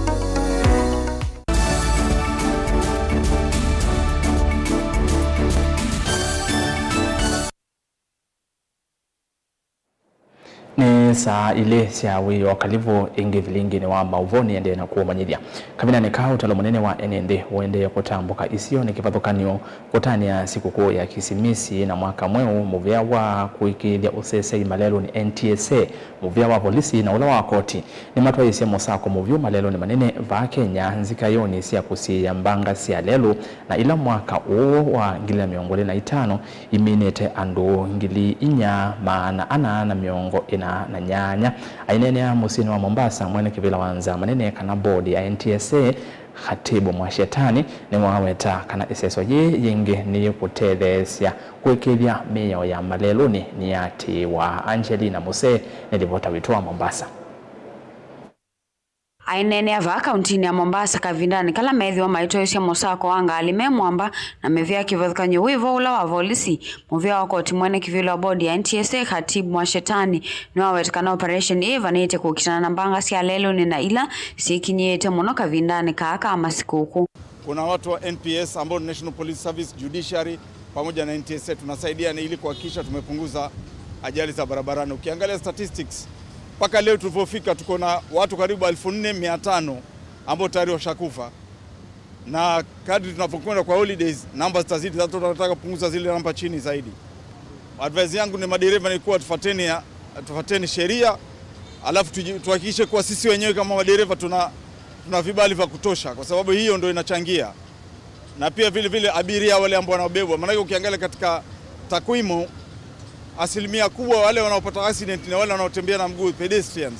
Saa ilĩ sya wĩoo, kalivũ ĩngĩ vilingini wa maũvoo. Nĩendee na kũũmanyĩthya. Kavindanĩ kaa, ũtalo mũnene wa ene nthĩ ũendee kũtambũka isionĩ kĩvathũkany'o kũtanĩa sikũkũ ya Kisimisi na mwaka mweũ. Mũvĩa wa kũĩkĩĩthya ũseseĩ malelũnĩ, N T S A, mũvĩa wa volisi na ũla wa koti nĩmatwaĩĩsye mũsako mũvyũ malelũnĩ manene vaa Kenya nzikayonĩ sya kũsiĩĩa mbanga sya lelũ, na ila mwaka ũũ wa ngili na mĩongo ĩlĩ na itano iminĩte andũ ngili inya maana ana na mĩongo ĩna na nyanya. Aineenea mũsyĩnĩ wa Mombasa, mwene kĩvĩla wa nzaa manene kana bodi ya N T S A, Khatibu Mwashetani, nĩwaweta kana ĩseso yĩĩ yĩngĩ nĩyĩkũtetheesya kũĩkĩĩthya mĩao ya malelũnĩ nĩyatĩĩwa. Angelina Muse nĩ livota witũ wa Mombasa. Aineenea vaa kauntinĩ ya Mombasa kavindanĩ kala meethĩwa maitoesya mũsako wa ngalĩ me mwamba na mĩvĩa kĩvathũkany'o wĩvo ũla wa volisi, mũvĩa wa koti mwene kĩvĩla wa bodi ya N T S A, Khatib Mwashetani, nĩwaweta kana operation ĩĩ ĩvanĩtye kũkitana na mbanga sya lelũnĩ na ila syĩkinyĩĩte mũno kavindanĩ kaa ka masikũkũ. Kuna watu wa N P S ambao ni National Police Service, Judiciary, pamoja na N T S A tunasaidiana ili kuhakikisha tumepunguza ajali za barabarani. Ukiangalia statistics, mpaka leo tulivyofika, tuko na watu karibu elfu nne mia tano ambao tayari washakufa, na kadri tunapokwenda kwa holidays, namba zitazidi. Sasa tunataka kupunguza zile namba chini zaidi. Advice yangu ni madereva ni kuwa tufuateni ya, tufuateni sheria, alafu tuji-, tuhakikishe kuwa sisi wenyewe kama madereva tuna, tuna vibali vya kutosha, kwa sababu hiyo ndio inachangia. Na pia vile vile abiria wale ambao wanaobebwa, maanake ukiangalia katika takwimu, asilimia kubwa wale wanaopata accident ni wale wanaotembea na mguu, pedestrians.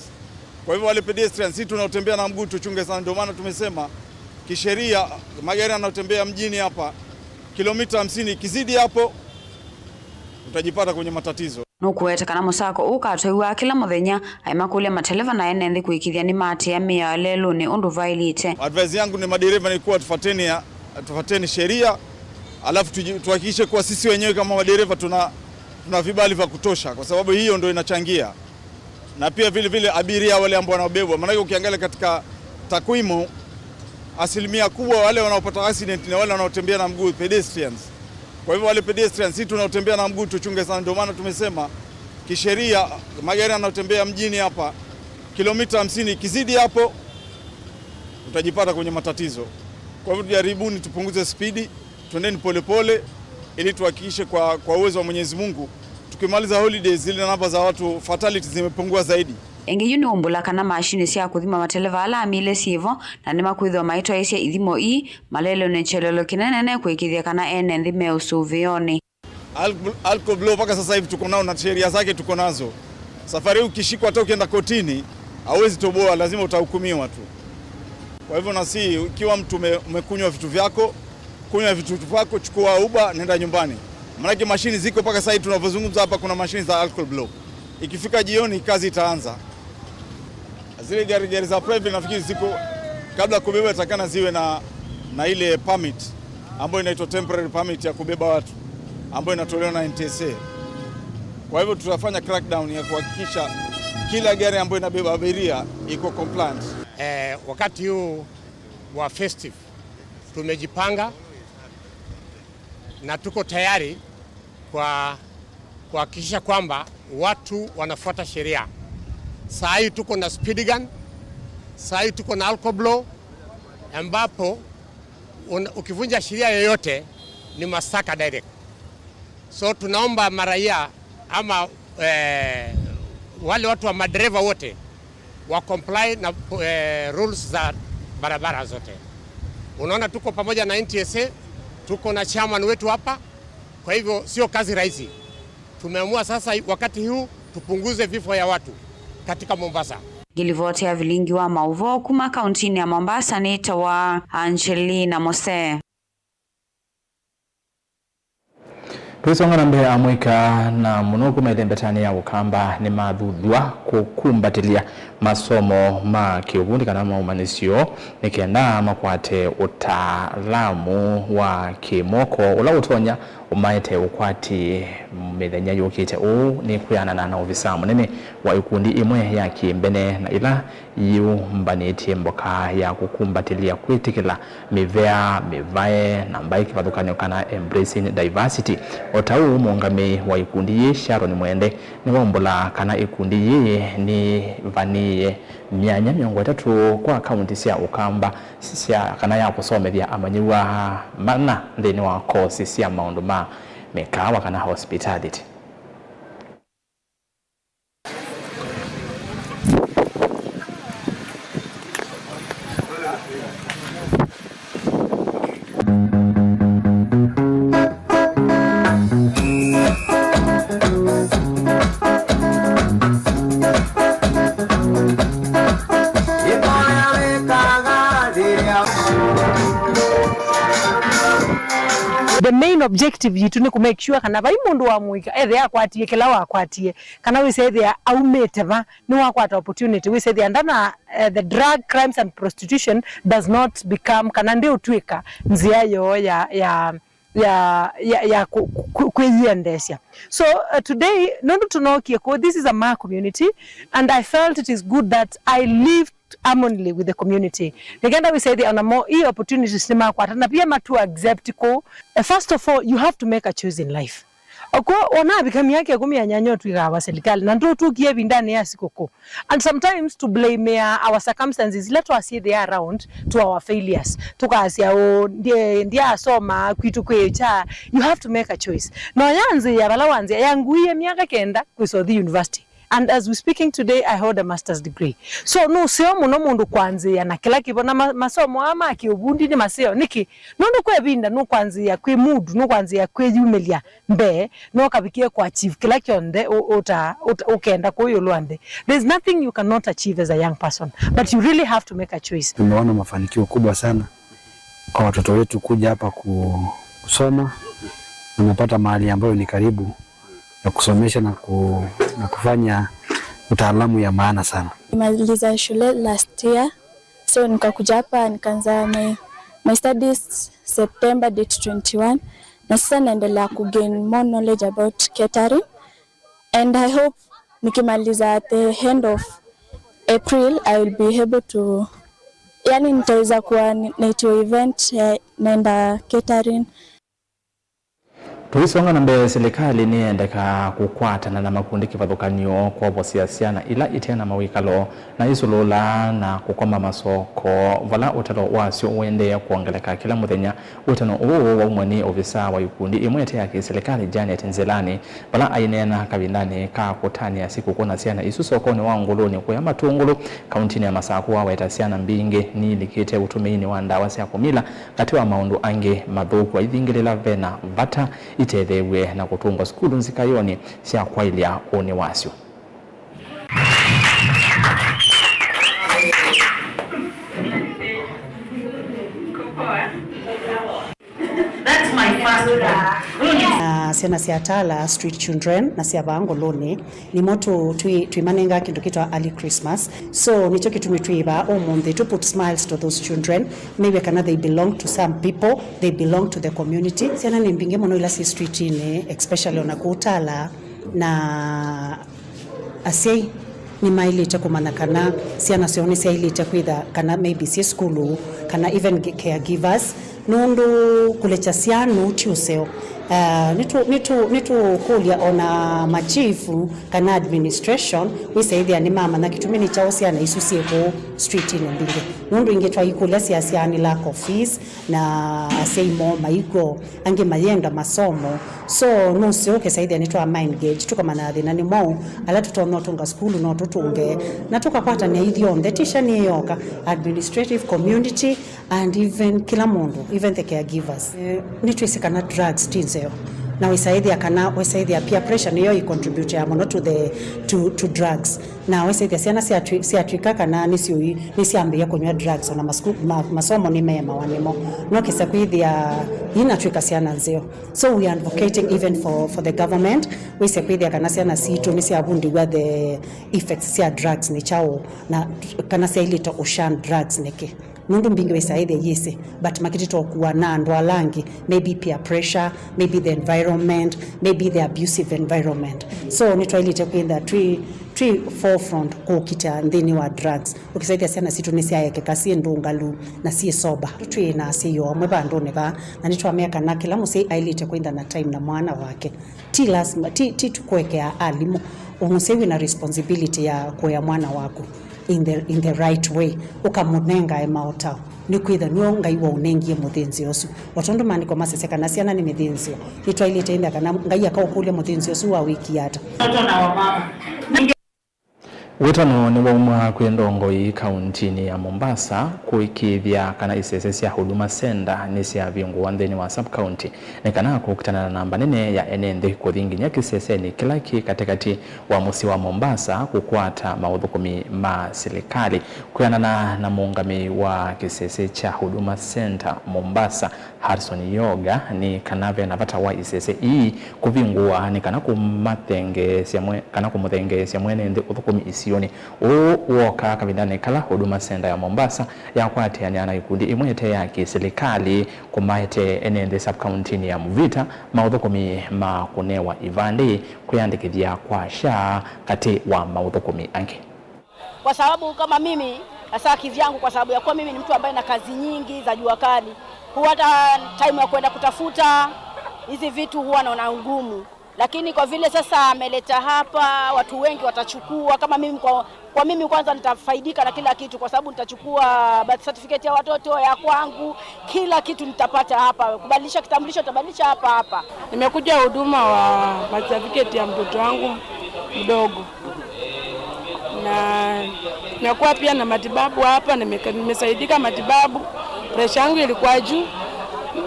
Kwa hivyo wale pedestrians, sisi tunaotembea na mguu tuchunge sana. Ndio maana tumesema kisheria, magari yanayotembea mjini hapa, kilomita hamsini, ikizidi hapo utajipata kwenye matatizo. Nũkũweta kana mũsako ũũ ũkatwaiwa kĩla mũthenya, aimakũlya mateleva na ene nthĩ kũĩkĩĩthya nĩmaatĩĩa mĩao ya lelũnĩ ũndũ vaĩlĩte. Advice yangu ni madereva ni kuwa tufuateni ya, tufuateni sheria, alafu tuji-, tuhakikishe kuwa sisi wenyewe kama madereva tuna, tuna vibali vya kutosha, kwa sababu hiyo ndio inachangia. Na pia vile vile abiria wale ambao wanaobebwa, maanake ukiangalia katika takwimu, asilimia kubwa wale wanaopata accident ni wale wanaotembea na mguu, pedestrians. Kwa hivyo wale pedestrians, sisi tunaotembea na mguu tuchunge sana. Ndio maana tumesema kisheria, magari yanayotembea mjini hapa, kilomita hamsini, ikizidi hapo utajipata kwenye matatizo. Kwa hivyo tujaribuni tupunguze spidi, twendeni polepole ili tuhakikishe kwa, kwa uwezo wa Mwenyezi Mungu, tukimaliza holidays zile namba za watu fatalities zimepungua zaidi. Ĩngĩ yu nĩ ũmbũla kana mashinĩ sya kũthima mateleva ala amile syĩvo, na nĩmakwĩthĩwa maitwaĩsya ithimo ii malelũnĩ kyelelo kĩnenene kũĩkĩĩthya kana ene nthĩ me ũsũvĩonĩ. Alco-, Alcoblow mpaka sasa hivi tuko nao na sheria zake tuko nazo. Safari hii ukishikwa, hata ukienda kotini, hauwezi toboa, lazima utahukumiwa tu. Kwa hivyo nasi, ikiwa mtu ume-, umekunywa vitu vyako, kunywa vitu vyako, chukua Uber, nenda nyumbani. Maanake mashini ziko mpaka sasa hivi tunavyozungumza hapa, kuna mashini za Alcoblow. Ikifika jioni, kazi itaanza. Zile gari, gari za private nafikiri ziko, kabla kubeba, takana ziwe na, na ile permit ambayo inaitwa temporary permit ya kubeba watu, ambayo inatolewa na N T S A. Kwa hivyo tutafanya crackdown ya kuhakikisha kila gari ambayo inabeba abiria iko compliant. Eh, wakati huu wa festive tumejipanga na tuko tayari kwa kuhakikisha kwamba watu wanafuata sheria. Saa hii tuko na speed gun, saa hii tuko na Alcoblow, ambapo un-, ukivunja sheria yoyote ni mashtaka direct. So tunaomba maraia ama, eh, wale watu wa madereva wote wa comply na, eh, rules za barabara zote. Unaona, tuko pamoja na N T S A, tuko na chairman wetu hapa, kwa hivyo sio kazi rahisi. Tumeamua sasa wakati huu tupunguze vifo ya watu katika Mombasa. Ngĩlivoti ya vilingi wa maũvoo kuma kauntinĩ ya Mombasa nĩtawa Angelina Mose. Tũisonga na mbee, amũika na mũno kuma ĩlembetanĩ ya Ũkamba nĩmathuthw'a kũkumbatĩlya masomo ma kĩũvundi kana ma ũmanyĩsyo nĩ kenda makwate ũtaalamu wa kĩmoko ũla ũtonya maete ũkwati mĩthenya yũkĩte. Ũu nĩ kwĩanana na ovisa mũnene wa ikundi imwe ya kĩmbene na ila yĩũmbanĩtye mboka ya kũkumbatĩlya kwĩtĩkĩla mĩvea, mĩvae, na mbaĩ kĩvathũkany'o kana embracing diversity. O ta ũu, mũũngamĩi wa ikundi yĩĩ, Sharon Mwende, nĩwaumbũla kana ikundi yĩĩ nĩvanĩĩe myanya mĩongo ĩtatũ kwa kaunti sya Ũkamba sya, kana ya kũsomethya amanyĩw'a mana nthĩnĩ wa kosi sya maũndũ ma mĩkaawa kana hospitality. The main objective yitũ nĩ kũ make sure kana vai mũndũ wa mũika ethĩa akwatie kĩla wakwatie, kana wĩsethĩa aumĩte va, nĩwakwata opportunity, wĩsethĩa ndana, eh, the drug, crimes and prostitution does not become, kana ndĩũtw'ĩka nzĩa yoo ya, ya, ya, ya, ya ku-, ku-, kwĩyĩendeesya. So, uh, today, nũndũ tũnookie kũũ, this is a Maa community, and I felt it is good that I lived harmoniously with the community. Nĩkenda wĩsethĩa ona mo ii opportunities nĩmakwata, na pia matu accept kũũ. Uh, first of all, you have to make a choice in life. Okw'o, wonavika myaka ĩkũmi ya nyanya ũtw'ĩkaa wa serikali, na ndũtũkie ĩvindanĩ ya sikũkũ. And sometimes to blame our circumstances ila twasyĩthĩa around to our failures. Tũkasya, "Ũ, ndye-, ndyasoma, kwitũ kwĩ kya." You have to make a choice. Na oya nzĩa vala wanzĩa, yanguie myaka kenda kwĩsa ũthi university. And as we speaking today, I hold a master's degree. So, nũseo mũno mũndũ kwanzĩa na kĩla kĩvo, na ma-, masomo aa ma kĩũvundi nĩ maseo. Nĩkĩ? Nũndũ kwa ĩvinda nũkwanzĩa kwĩ mood, nũkwanzĩa kwĩyumĩlya mbee, no kavikie kũachieve kĩla kyonthe ũ-, ũta-, ũta-, ũkenda kũũ ĩũlũ wa nthĩ. There's nothing you cannot achieve as a young person, but you really have to make a choice. Tumeona mafanikio kubwa sana kwa watoto wetu kuja hapa ku-, kusoma. Wamepata mahali ambayo ni karibu ya kusomesha na ku-, na kufanya utaalamu ya maana sana. Nimaliza shule last year, so nikakuja hapa nikaanza my, my studies September date twenty-one, na sasa naendelea kugain more knowledge about catering, and I hope nikimaliza at the end of April I will be able to, yani nitaweza kuwa ni-, naitiwa event ya naenda catering. Tũisonga na mbee, silikalĩ nĩyendeka kũkwatana na makundi kĩvathũkany'o kwovosya syana ila ite na mawĩkalo na isũlũla na kũkomba masoko, vala ũtalo wasyo ũendee kwongeleka kĩla mũthenya. Ũtano ũũ waumw'a nĩ ovisa wa ikundi ĩmwe ĩte ya kĩsilikalĩ, Janet Nzilani, vala aineena kavindanĩ ka kũtanĩa sikũkũ na syana isu sokonĩ wa Ngũlũnĩ kũya Matũngũlũ, kauntinĩ ya Masakũ, waweta syana mbingĩ niilikĩte ũtũmĩinĩ wa ndawa sya kũmila, katĩ wa maũndũ angĩ mathũku, aithingĩlĩla vena vata itetheew'e na kũtũngwa sukulu nzikayonĩ sya kwaĩlya ũnĩ wasyo. That's my first one. Na syana sya Tala, street children, na sya vaa Ngũlũnĩ, nĩmo tũ-, twĩ-, twĩmanengaa kĩndũ kĩtawa early Christmas. So, nĩkyo kĩtumi twĩ vaa ũmũnthĩ, to put smiles to those children, mew'e kana they belong to some people, they belong to the community. Syana nĩ mbingĩ mũno ila syĩ streetinĩ, especially ona kũu Tala, na asyai nĩmaĩlĩte kũmanya kana syana syoo nĩsyaĩlĩte kwĩtha kana maybe syĩ sukulu, kana even gi-, caregivers, nũndũ kũlekya syana ũu ti ũseo. Ah, nĩtũ-, nĩtũ-, nĩtũkũlya ona machifu kana administration wĩsaĩthĩa nĩmamanya kĩtumi nĩ kyaũ syana isu syĩ kũũ streetinĩ mbingĩ, nũndũ ingĩ twaikũlya syasyaa nĩ lack of fees, na asyai moo maikw'o, angĩ mayenda masomo. So, nũseo ũkesaĩthĩa nĩtwa mind gauge, tũkamanya thĩna nĩ mwaũ, ala tũtonya ũtũnga sukulu no tũtũnge, na tũkakwatanĩa ithyonthe, teacher nĩ yoka, administrative, community, and even kĩla mũndũ, even the caregivers. Eh, nĩtwĩsĩ kana drugs ti nzeo, na wĩsaĩthĩa kana, wĩsaĩthĩa peer pressure nĩyo ĩ contribute ya mũno to the, to, to drugs. Na wĩsĩthya syana syatw'ĩ-, syatw'ĩka kana nĩsyũi-, nĩsyambĩĩa kũnyw'a drugs, ona masuku-, ma-, masomo nĩmeemawa nĩmo. No kĩsa kwĩthĩa inatw'ĩka syana nzeo. So we are advocating even for, for the government, wĩsĩ kwĩthĩa kana syana sitũ nĩsyavundĩw'a the effects sya drugs nĩ kyaũ, na kana syaĩlĩte ũshun drugs nĩkĩ. Nũndũ mbingĩ wĩsaa ĩthĩa yĩsĩ, but makĩtĩta ũkua na andũ ala angĩ, maybe peer pressure, maybe the environment, maybe the abusive environment. So nĩtwaĩlĩte kwĩtha twĩ, twĩ forefront kũkita nthĩnĩ wa drugs. Ũkĩsaĩthya syana sitũ nĩsyaekeka syĩ ndũngalu na syĩ sober. Twĩ na asyai o amwe vandũnĩ vaa, na nĩtwamea kana kĩla mũsyai aĩlĩte kwĩtha na time na mwana wake. Ti lasima, ti, ti tu kũekea alimũ. Mũsyai wĩ na responsibility ya kũea mwana waku in the, in the right way, ũkamũnengae maũtao, nĩkwĩtha nĩw'o Ngai waũnengie mũthĩnzĩo ũsu. O tondũ maandĩko masisya kana syana nĩ mĩthĩnzĩo, nĩtwaĩlĩte ĩtha kana Ngai akaũkũlya mũthĩnzĩo ũsu wawĩkie ata. Watoto na wamama. Wĩtano nĩwaumwa kwĩ ndongoi kauntinĩ ya Mombasa kũĩkĩĩthya kana isese sya Huduma Center nĩsyavingũwa nthĩnĩ wa sub-county nĩ kana kũkitana na namba nene ya ene nthĩ kũthi nginya kĩsesenĩ kĩla kĩ katĩkatĩ wa mũsyĩ wa Mombasa kũkwata maũthũkũmi ma silikalĩ. Kwĩanana na mũũngamĩi wa kĩsese kya Huduma Center Mombasa, Hudson Yoga, nĩ kana ve na vata wa isese ii kũvingũwa nĩ kana kũmathengeesya mwe-, kana kũmũthengeesya mwene nthĩ ũthũkũmi isionĩ. Ũũ wooka kavindanĩ kala Huduma Center ya Mombasa yakwatĩanĩa na ikundi imwe ite ya kĩsilikalĩ kũmaete ene nthĩ sub-countinĩ ya Mvita maũthũkũmi ma kũnewa ivandĩ, kwĩyandĩkĩthya kwa SHA, katĩ wa maũthũkũmi angĩ. Kwa sababu kama mimi, hasa kivyangu, kwa sababu ya kuwa mimi ni mtu ambaye na kazi nyingi za jua kali, huwa hata time ya kwenda kutafuta hizi vitu huwa naona ugumu. Lakini kwa vile sasa ameleta hapa, watu wengi watachukua, kama mimi kwa, kwa mimi kwanza nitafaidika na kila kitu, kwa sababu nitachukua birth certificate ya watoto, ya kwangu, kila kitu nitapata hapa. Kubadilisha kitambulisho nitabadilisha hapa hapa. Nimekuja huduma wa birth certificate ya mtoto wangu mdogo. Na nimekuwa pia na matibabu hapa, nimeka-, nimesaidika matibabu. Pressure yangu ilikuwa juu,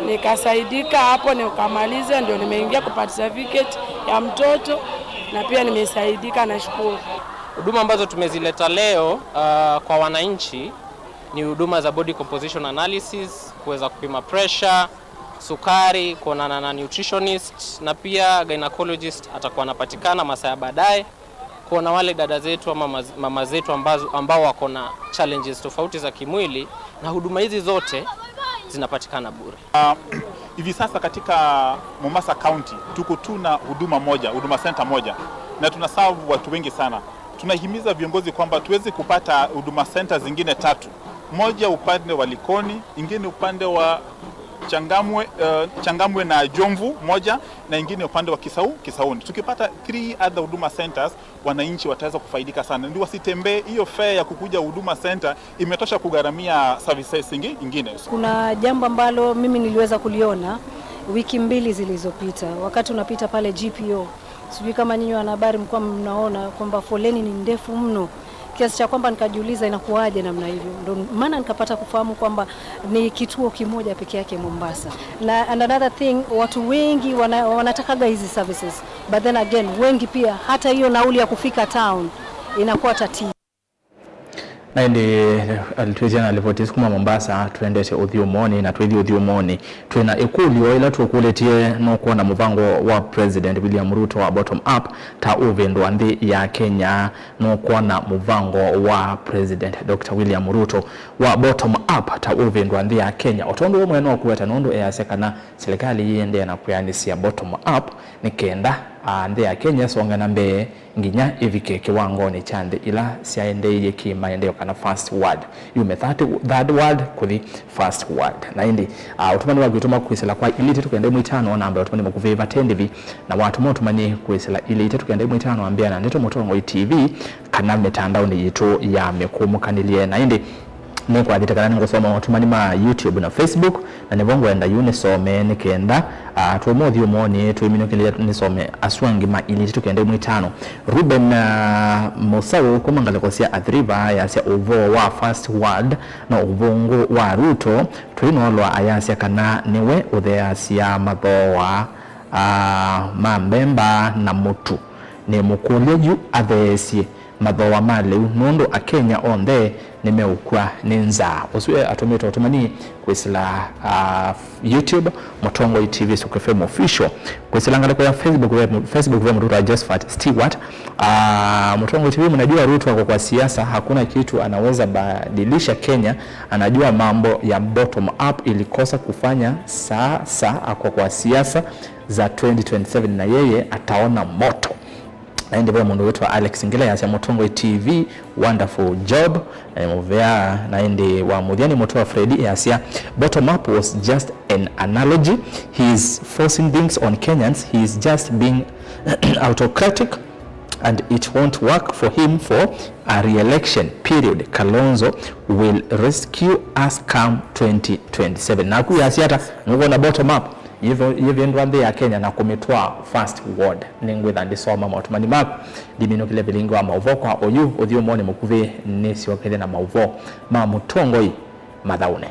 nikasaidika hapo, nikamaliza, ndio nimeingia kwa birth certificate ya mtoto, na pia nimesaidika, nashukuru. Huduma ambazo tumezileta leo, ah, kwa wananchi ni huduma za body composition analysis, kuweza kupima pressure, sukari, kuonana na nutritionist, na pia gynecologist atakuwa anapatikana masaa ya baadaye, kuona wale dada zetu ama maz-, mama zetu ambazo, ambao wako na challenges tofauti za kimwili, na huduma hizi zote zinapatikana bure. Ah, hivi sasa katika Mombasa County tuko tu na huduma moja, Huduma Center moja, na tuna serve watu wengi sana. Tunahimiza viongozi kwamba tuweze kupata Huduma Center zingine tatu, moja upande wa Likoni, ingine upande wa Changamwe, eh, Changamwe na Jomvu moja, na ingine upande wa Kisau, Kisauni. Tukipata three other Huduma Centers, wananchi wataweza kufaidika sana. Ndio wasitembee, hiyo fare ya kukuja Huduma Center imetosha kugharamia services ingi-, ingine. Kuna jambo ambalo mimi niliweza kuliona wiki mbili zilizopita, wakati unapita pale G P O. Sijui kama nyinyi wanahabari mlikuwa mnaona kwamba foleni ni ndefu mno, kiasi cha kwamba nikajiuliza inakuwaje namna hivyo. Ndo maana nikapata kufahamu kwamba ni kituo kimoja peke yake Mombasa. Na, and another thing, watu wengi wana-, wanatakaga hizi services. But then again, wengi pia, hata hiyo nauli ya kufika town inakuwa tatizo. Na ĩndĩ, eh, twĩsya na livoti isu kuma Mombasa, tũendete ũthyũmũonĩ, na twĩthi ũthyũmũonĩ, twĩ na ĩkũlyo ĩla tũkũlĩtye, nũkwona mũvango wa President William Ruto wa bottom up ta ũvĩndũa nthĩ ya Kenya? Nũkwona mũvango wa President Doctor William Ruto wa bottom up ta ũvĩndũa nthĩ ya Kenya? O tondũ we mwene ũkũweta, nũndũ easya kana silikalĩ yĩendee na kwĩanĩsya bottom up nĩ kenda, ah, nthĩ ya Kenya ĩsonge na mbee nginya ĩvike kĩwangonĩ kya nthĩ ila syaendeeie kĩ-maendeeo, kana first world, yume third, third world kũthi first world. Na ĩndĩ, ah, ũtũmani wa kwĩtũma kwĩsĩla kwa ilĩ itatũ kenda ĩmwe itano, namba ya ũtũmani mũkuvĩ vate ndĩvi, na watũma ũtũmani kwĩsĩla ilĩ itatũ kenda ĩmwe itano, ambĩa na Ndeto Mũtongoi T V kana mĩtandaonĩ yitũ ya mĩkũmũkanĩlye. Na ĩndĩ, nĩkwathĩte kana nĩngũsoma motũmani ma YouTube na Facebook, na nĩvo ngwenda yu nĩsome nĩ kenda, ah, tũũma ũthyũmũonĩ twĩminũkĩlya nĩsome asu angĩ ma ilĩ itatũ kenda ĩmwe itano. Ruben, ah, Mũsaũ kuma ngalĩko sya Athi River yasya ũvoo wa first world no ũvũngũ wa Ruto, tũinoolwa ayasya kana nĩwe ũtheeasya mathooa, ah, ma mbemba na mũtu. Nĩmũkũlya yu atheesye mathooa ma lĩu, nũndũ Akenya onthe nĩmeũkw'a nĩ nzaa. Ũsu atũmĩte ũtũmani kwĩsĩla, ah, YouTube, Mũtongoi T V Soko F M Official. Kwĩsĩla ngalĩko ya Facebook, ve, Facebook ve mũndũ wĩtawa Josephat Stewart. Ah, Mũtongoi T V, mnajua Ruto ako kwa siasa, hakuna kitu anaweza badilisha Kenya, anajua mambo ya bottom up ilikosa kufanya, sasa ako kwa siasa za twenty twenty-seven na yeye ataona moto. Na ĩndĩ ve mũndũ wĩtwa Alex Ngila yasya, Mũtongoi T V, wonderful job. Na nĩ mũvea. Na ĩndĩ wa mũthya nĩ mũtwe wa Freddy yasya, bottom up was just an analogy. He is forcing things on Kenyans. He is just being autocratic and it won't work for him for a re-election period. Kalonzo will rescue us come twenty twenty-seven. Naku yasya ata? Nũkwona bottom up? Yĩvĩ-, yĩvĩndwa nthĩ ya Kenya na kũmĩtwaa first world. Nĩngwĩtha ndĩsoma maũtũmani maku, ndiminũkĩle vilingi wa maũvoo kwa oyu ũthyũmũonĩ mũkuvĩ, nĩsyokethya na maũvoo ma Mũtongoi Mathaũnĩ.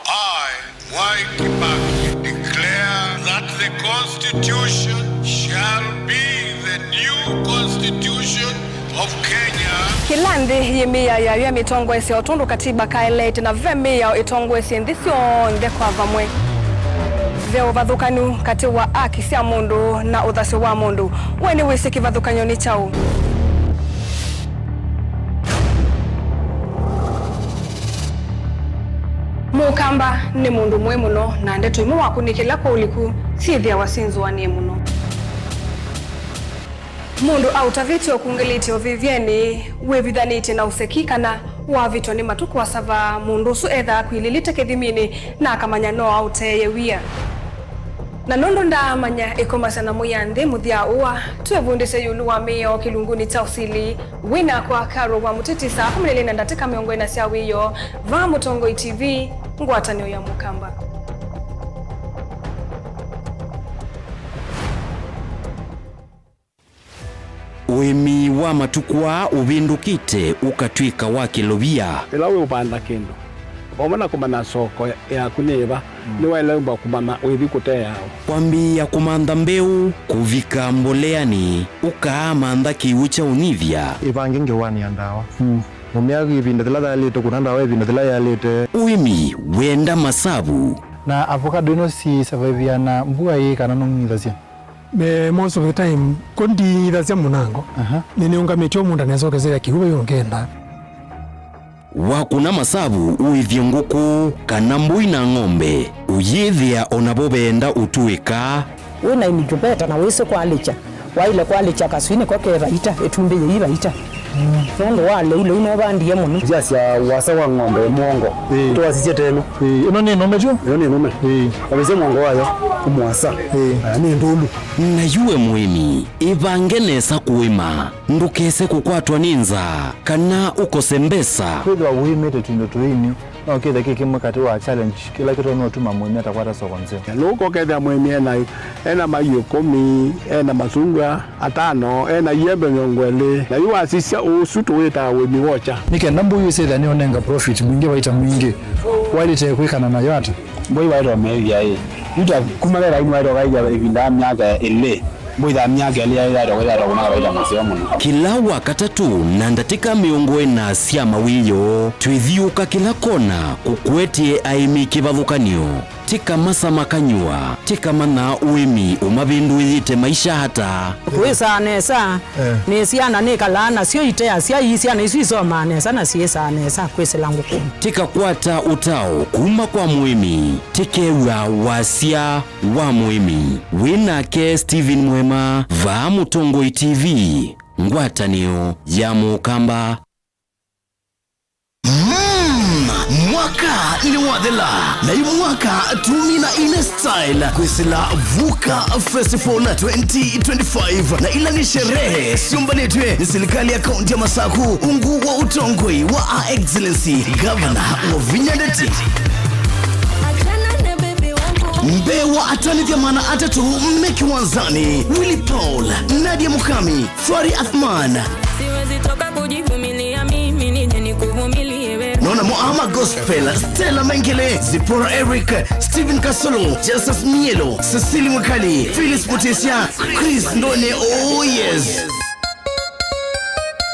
I, Mwai Kibaki, declare that the Constitution shall be the new Constitution of Kenya. Kĩla nthĩ yĩmĩĩaa yayo ĩmĩtongoesya o tondũ katiba kaeleete, na ve mĩao ĩtongoesye nthĩ syonthe kwa vamwe. Ve ũvathũkanu katĩ wa aki sya mũndũ na ũthasyo wa mũndũ. We nĩwĩsĩ kĩvathũkany'o nĩ kyaũ? Mũkamba nĩ mũndũ mũĩ mũno, na ndeto imwe wakũnĩkĩla kwa ũliku syĩthĩawa syĩnzũanĩe mũno. Mũndũ aũtavĩtye ũkungĩlĩtye ũvĩvyenĩ, wĩvithanĩtye na ũseki, kana wavĩtwa nĩ matukũ asava, mũndũ ũsu ethaa akwilĩlĩte kĩthiminĩ na akamanya no aũteeye wia. Na nũndũ ndaamanya ĩkomasya na Mwĩanthĩ mũthya ũa, twĩvundĩsye ĩũlũ wa mĩao kĩlungunĩ kya ũsili. Wĩ nakwa Carol wa Mũteti, saa kũmi na ilĩ na ndatĩka mĩongo ĩna sya wĩoo, vaa Mũtongoi T V, ngwatanĩo ya Mũkamba. Ũĩmi wa matukũ aa ũvĩndũkĩte ũkatw'ĩka wa kĩlovia. Ĩla wĩũvanda kĩndũ, vamwe na kũmanya soko yaku nĩ ĩva, nĩwaĩle ũmba kũmanya wĩthi kũteawa. Kwambĩĩa kũmantha mbeũ, kũvika mboleanĩ, ũkaamantha kĩw'ũ kya ũnyivya. Ĩvange ngewanĩa ndawa. Mũmĩa ĩvinda yĩla yaĩlĩte, kũna ndawa ĩvinda yĩla yaĩlĩte. Ũĩmi wenda masavu. Na avocado ĩno siĩsavĩvĩana mbua ĩĩ kana nũng'ithasya? Me, most of the time, ko ndiithasya mũnango. Aha. Nĩnĩũngamĩtye o mũndũ anesokesya kĩw'ũ vai ũngenda. Wakũna masavu ũĩthye ngũkũ kana mbũi na ng'ombe, ũyĩthĩa o navo veenda ũtũĩka. Wĩ na incubator na wĩsĩ kwalĩkya, waĩle kwalĩkya kaswinĩ ko ke vaita, ĩtumbĩ yĩi vaita. Nũndũ wa lĩu, lĩu nũvandie mũno. Nzĩa sya ũasa wa ng'ombe mũongo. Ĩĩ. Twasisye teno. Ĩĩ, ĩno nĩ nũme tyo? Ĩno nĩ nũme. Ĩĩ. Wavĩsya mũongo wayo, ũmũasa. Ĩĩ. Aya nĩ ndũlu. Na yu we mũĩmi, ĩvange nesa kũĩma. Ndũkese kũkwatwa nĩ nzaa, kana ũkose mbesa. Kwĩthĩwa ũĩmĩte tũindo tũini, no kĩthe kĩ kĩmwe katĩ wa challenge kĩla kĩtonya ũtuma mũĩmi atakwata soko nzeo. Lũka ũkethĩa mũĩmi ena, ena maiũ ĩkũmi, ena masungwa atano, ena iembe mĩongo ĩlĩ, na yu wasisya ũsu tũwĩtaa ũĩmi wokya. Nĩ kenda mbũi ĩsyĩthĩa nĩũnenga profit mwingĩ, vaita mwingĩ, waĩlĩte kwĩkana nayo ata? Mbũi waĩtwa meethĩa ĩ, yu ta kuma ve laini waĩtwa kaĩthya ĩvinda ya myaka ĩlĩ, mbũi ya myaka ĩlĩ yaĩtwa kwĩtha kũna vaita mũseo mũno. Kĩla Wakatatũ na ndatĩka mĩongo ĩna sya mawĩoo, twĩthiũka kĩla kona kũkwetye aĩmi kĩvathũkany'o. Tĩkamasa makanywa, tĩkamanya ũĩmi ũmavĩndũĩĩte maisha ata. Kwĩsaa nesa, eh, nĩ syana nĩkalaa nasyo iteasya, ii syana isu isomaa nesa na syĩsaa nesa kwĩsĩla ngũkũnĩ. Tĩkakwata ũtao kuma kwa mũĩmi, tĩkew'a wasya wa mũĩmi. Wĩ nake Stephen Mwema, vaa Mũtongoi T V, ngwatanĩo ya Mũkamba. Mm, mwaka nĩwathela, na yu mwaka tumi na ine style kwĩsĩla Vuka Festival twenty twenty-five, na ila nĩ sherehe syũmbanĩtw'e nĩ serikali ya kaunti ya Masaku, ungu wa ũtongoi wa Our Excellency Governor Wavinya Ndeti. Mbee wa atanĩthya maana atatũ me kĩwanzanĩ, Willy Paul, Nadia Mukami, Fari Athman. Siwezi toka kujivumilia mimi, nije nikuvumilie wewe. Nona mo Ama Gospel, Stella Mengele, Zipporah Eric, Stephen Kasolo, Justus Mielo, Cecily Mwikali, Phyllis Mutisya, Chris Ndone, oh yes.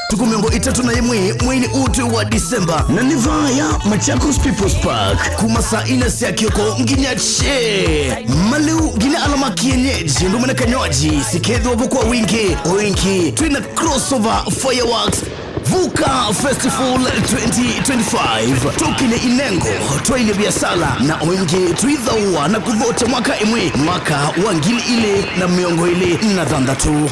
Tuku mĩongo ĩtatũ na ĩmwe mweinĩ ũũ twĩ wa December, na nĩ vaya Machakos People's Park, kuma saa ina sya kĩoko nginya che. Malĩu nginya ala ma kienyeji, ndũme na kanywaji, sikethĩwa vo kwa wingĩ. O ĩngĩ, twĩ na crossover fireworks, Vuka Festival twenty twenty-five, tũkĩlye inengo, twailye viasala, na o ĩngĩ twĩthaw'a na kũthokya mwaka ĩmwe, mwaka wa ngili ilĩ na mĩongo ĩlĩ na thanthatũ.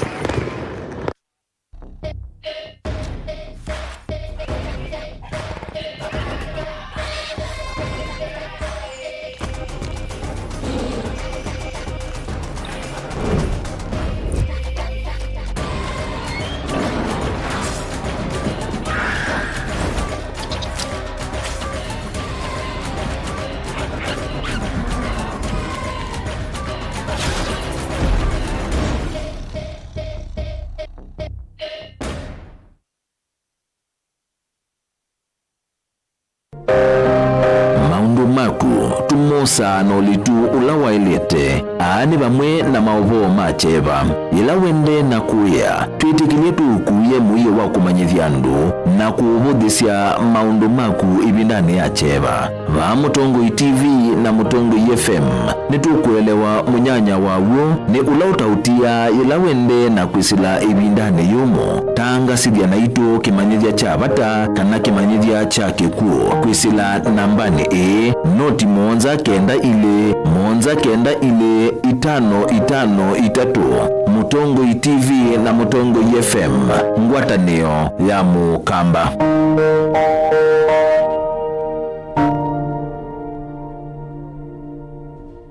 Maũndũ maku tũmosaa na ũlitu ũla waĩlĩte. Aa nĩ vamwe na maũvoo ma kyeva. Yĩla wendee na kũĩa, twĩtĩkĩlye tũũkuĩe mũio wa kũmanyĩthya andũ na kũũvũthĩsya maũndũ maku ĩvindanĩ ya kyeva. Vaa Mũtongoi T V na Mũtongoi F M, nĩtũkũelewa mũnyanya wa w'o nĩ ũla ũtaũtiaa yĩla wendee na kwĩsĩla ĩvindanĩ yũmũ. Tangasĩthya naitũ kĩmanyĩthya kya vata kana kĩmanyĩthya kya kĩkw'ũ kwĩsĩla nambanĩ ĩĩ, noti mũonza kenda ilĩ, mũonza kenda ilĩ, itano itano itatũ. Mũtongoi T V na Mũtongoi F M, ngwatanĩo ya Mũkamba.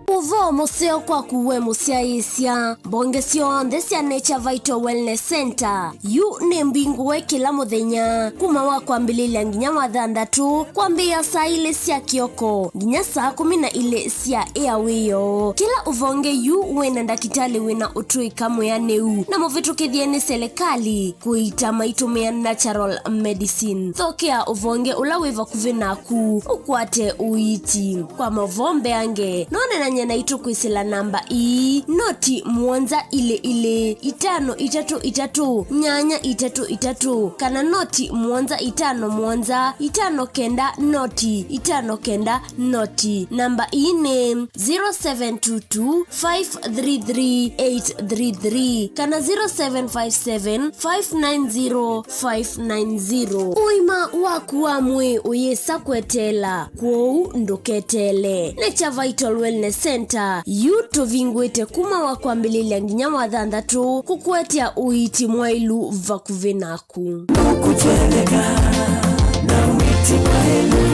Ũvoo mũseo kwaku we mũsyaĩĩsya. Mbonge syonthe sya Nature Vital Wellness Center yu nĩ mbingũe kĩla mũthenya, kuma wa kwambĩlĩlya nginya wa thanthatũ, kwambĩĩa saa ilĩ sya kĩoko nginya saa kũmi na ilĩ sya ĩa wĩoo. Kĩla ũvonge yu wĩ na ndakĩtalĩ wĩ na ũtũĩka mwĩanĩu na mũvĩtũkĩthye nĩ selekalĩ kũiita maitũmĩa natural medicine. Thokea ũvonge ũla wĩ vakuvĩ naku ũkwate ũiiti. Kwa maũvoo mbeange, no ũneenany'e naitũ kwĩsĩla namba ii, noti mũonza ilĩ ilĩ, itano itatũ itatũ, nyanya itatũ itatũ, kana noti mũonza itano mũonza, itano kenda, noti itano kenda, noti. Namba ii nĩ zero seven two two, five three three, eight three three kana zero seven five seven, five nine zero, five nine zero. Ũima waku wa mwĩĩ ũyĩsa kweteela, kwoou ndũketeele. Nature Vital Wellness Center yu tũvingũĩte kuma wa kwambĩlĩlya nginya wa thanthatũ kũkũetea ũiiti mwaĩlu vakuvĩ naku. Kũtweleka na wĩti mwaĩlu.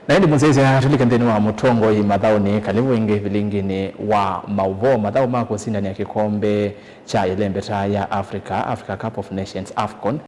Na ĩndĩ mũsyaĩĩsya, tũlike nthĩnĩ wa mũtongoi mathaũnĩ, kalĩvu ĩngĩ vilinginĩ wa maũvoo. Mathaũ ma kũsindany'a kĩkombe kya ĩlembeta ya Africa, Africa Cup of Nations, AFCON,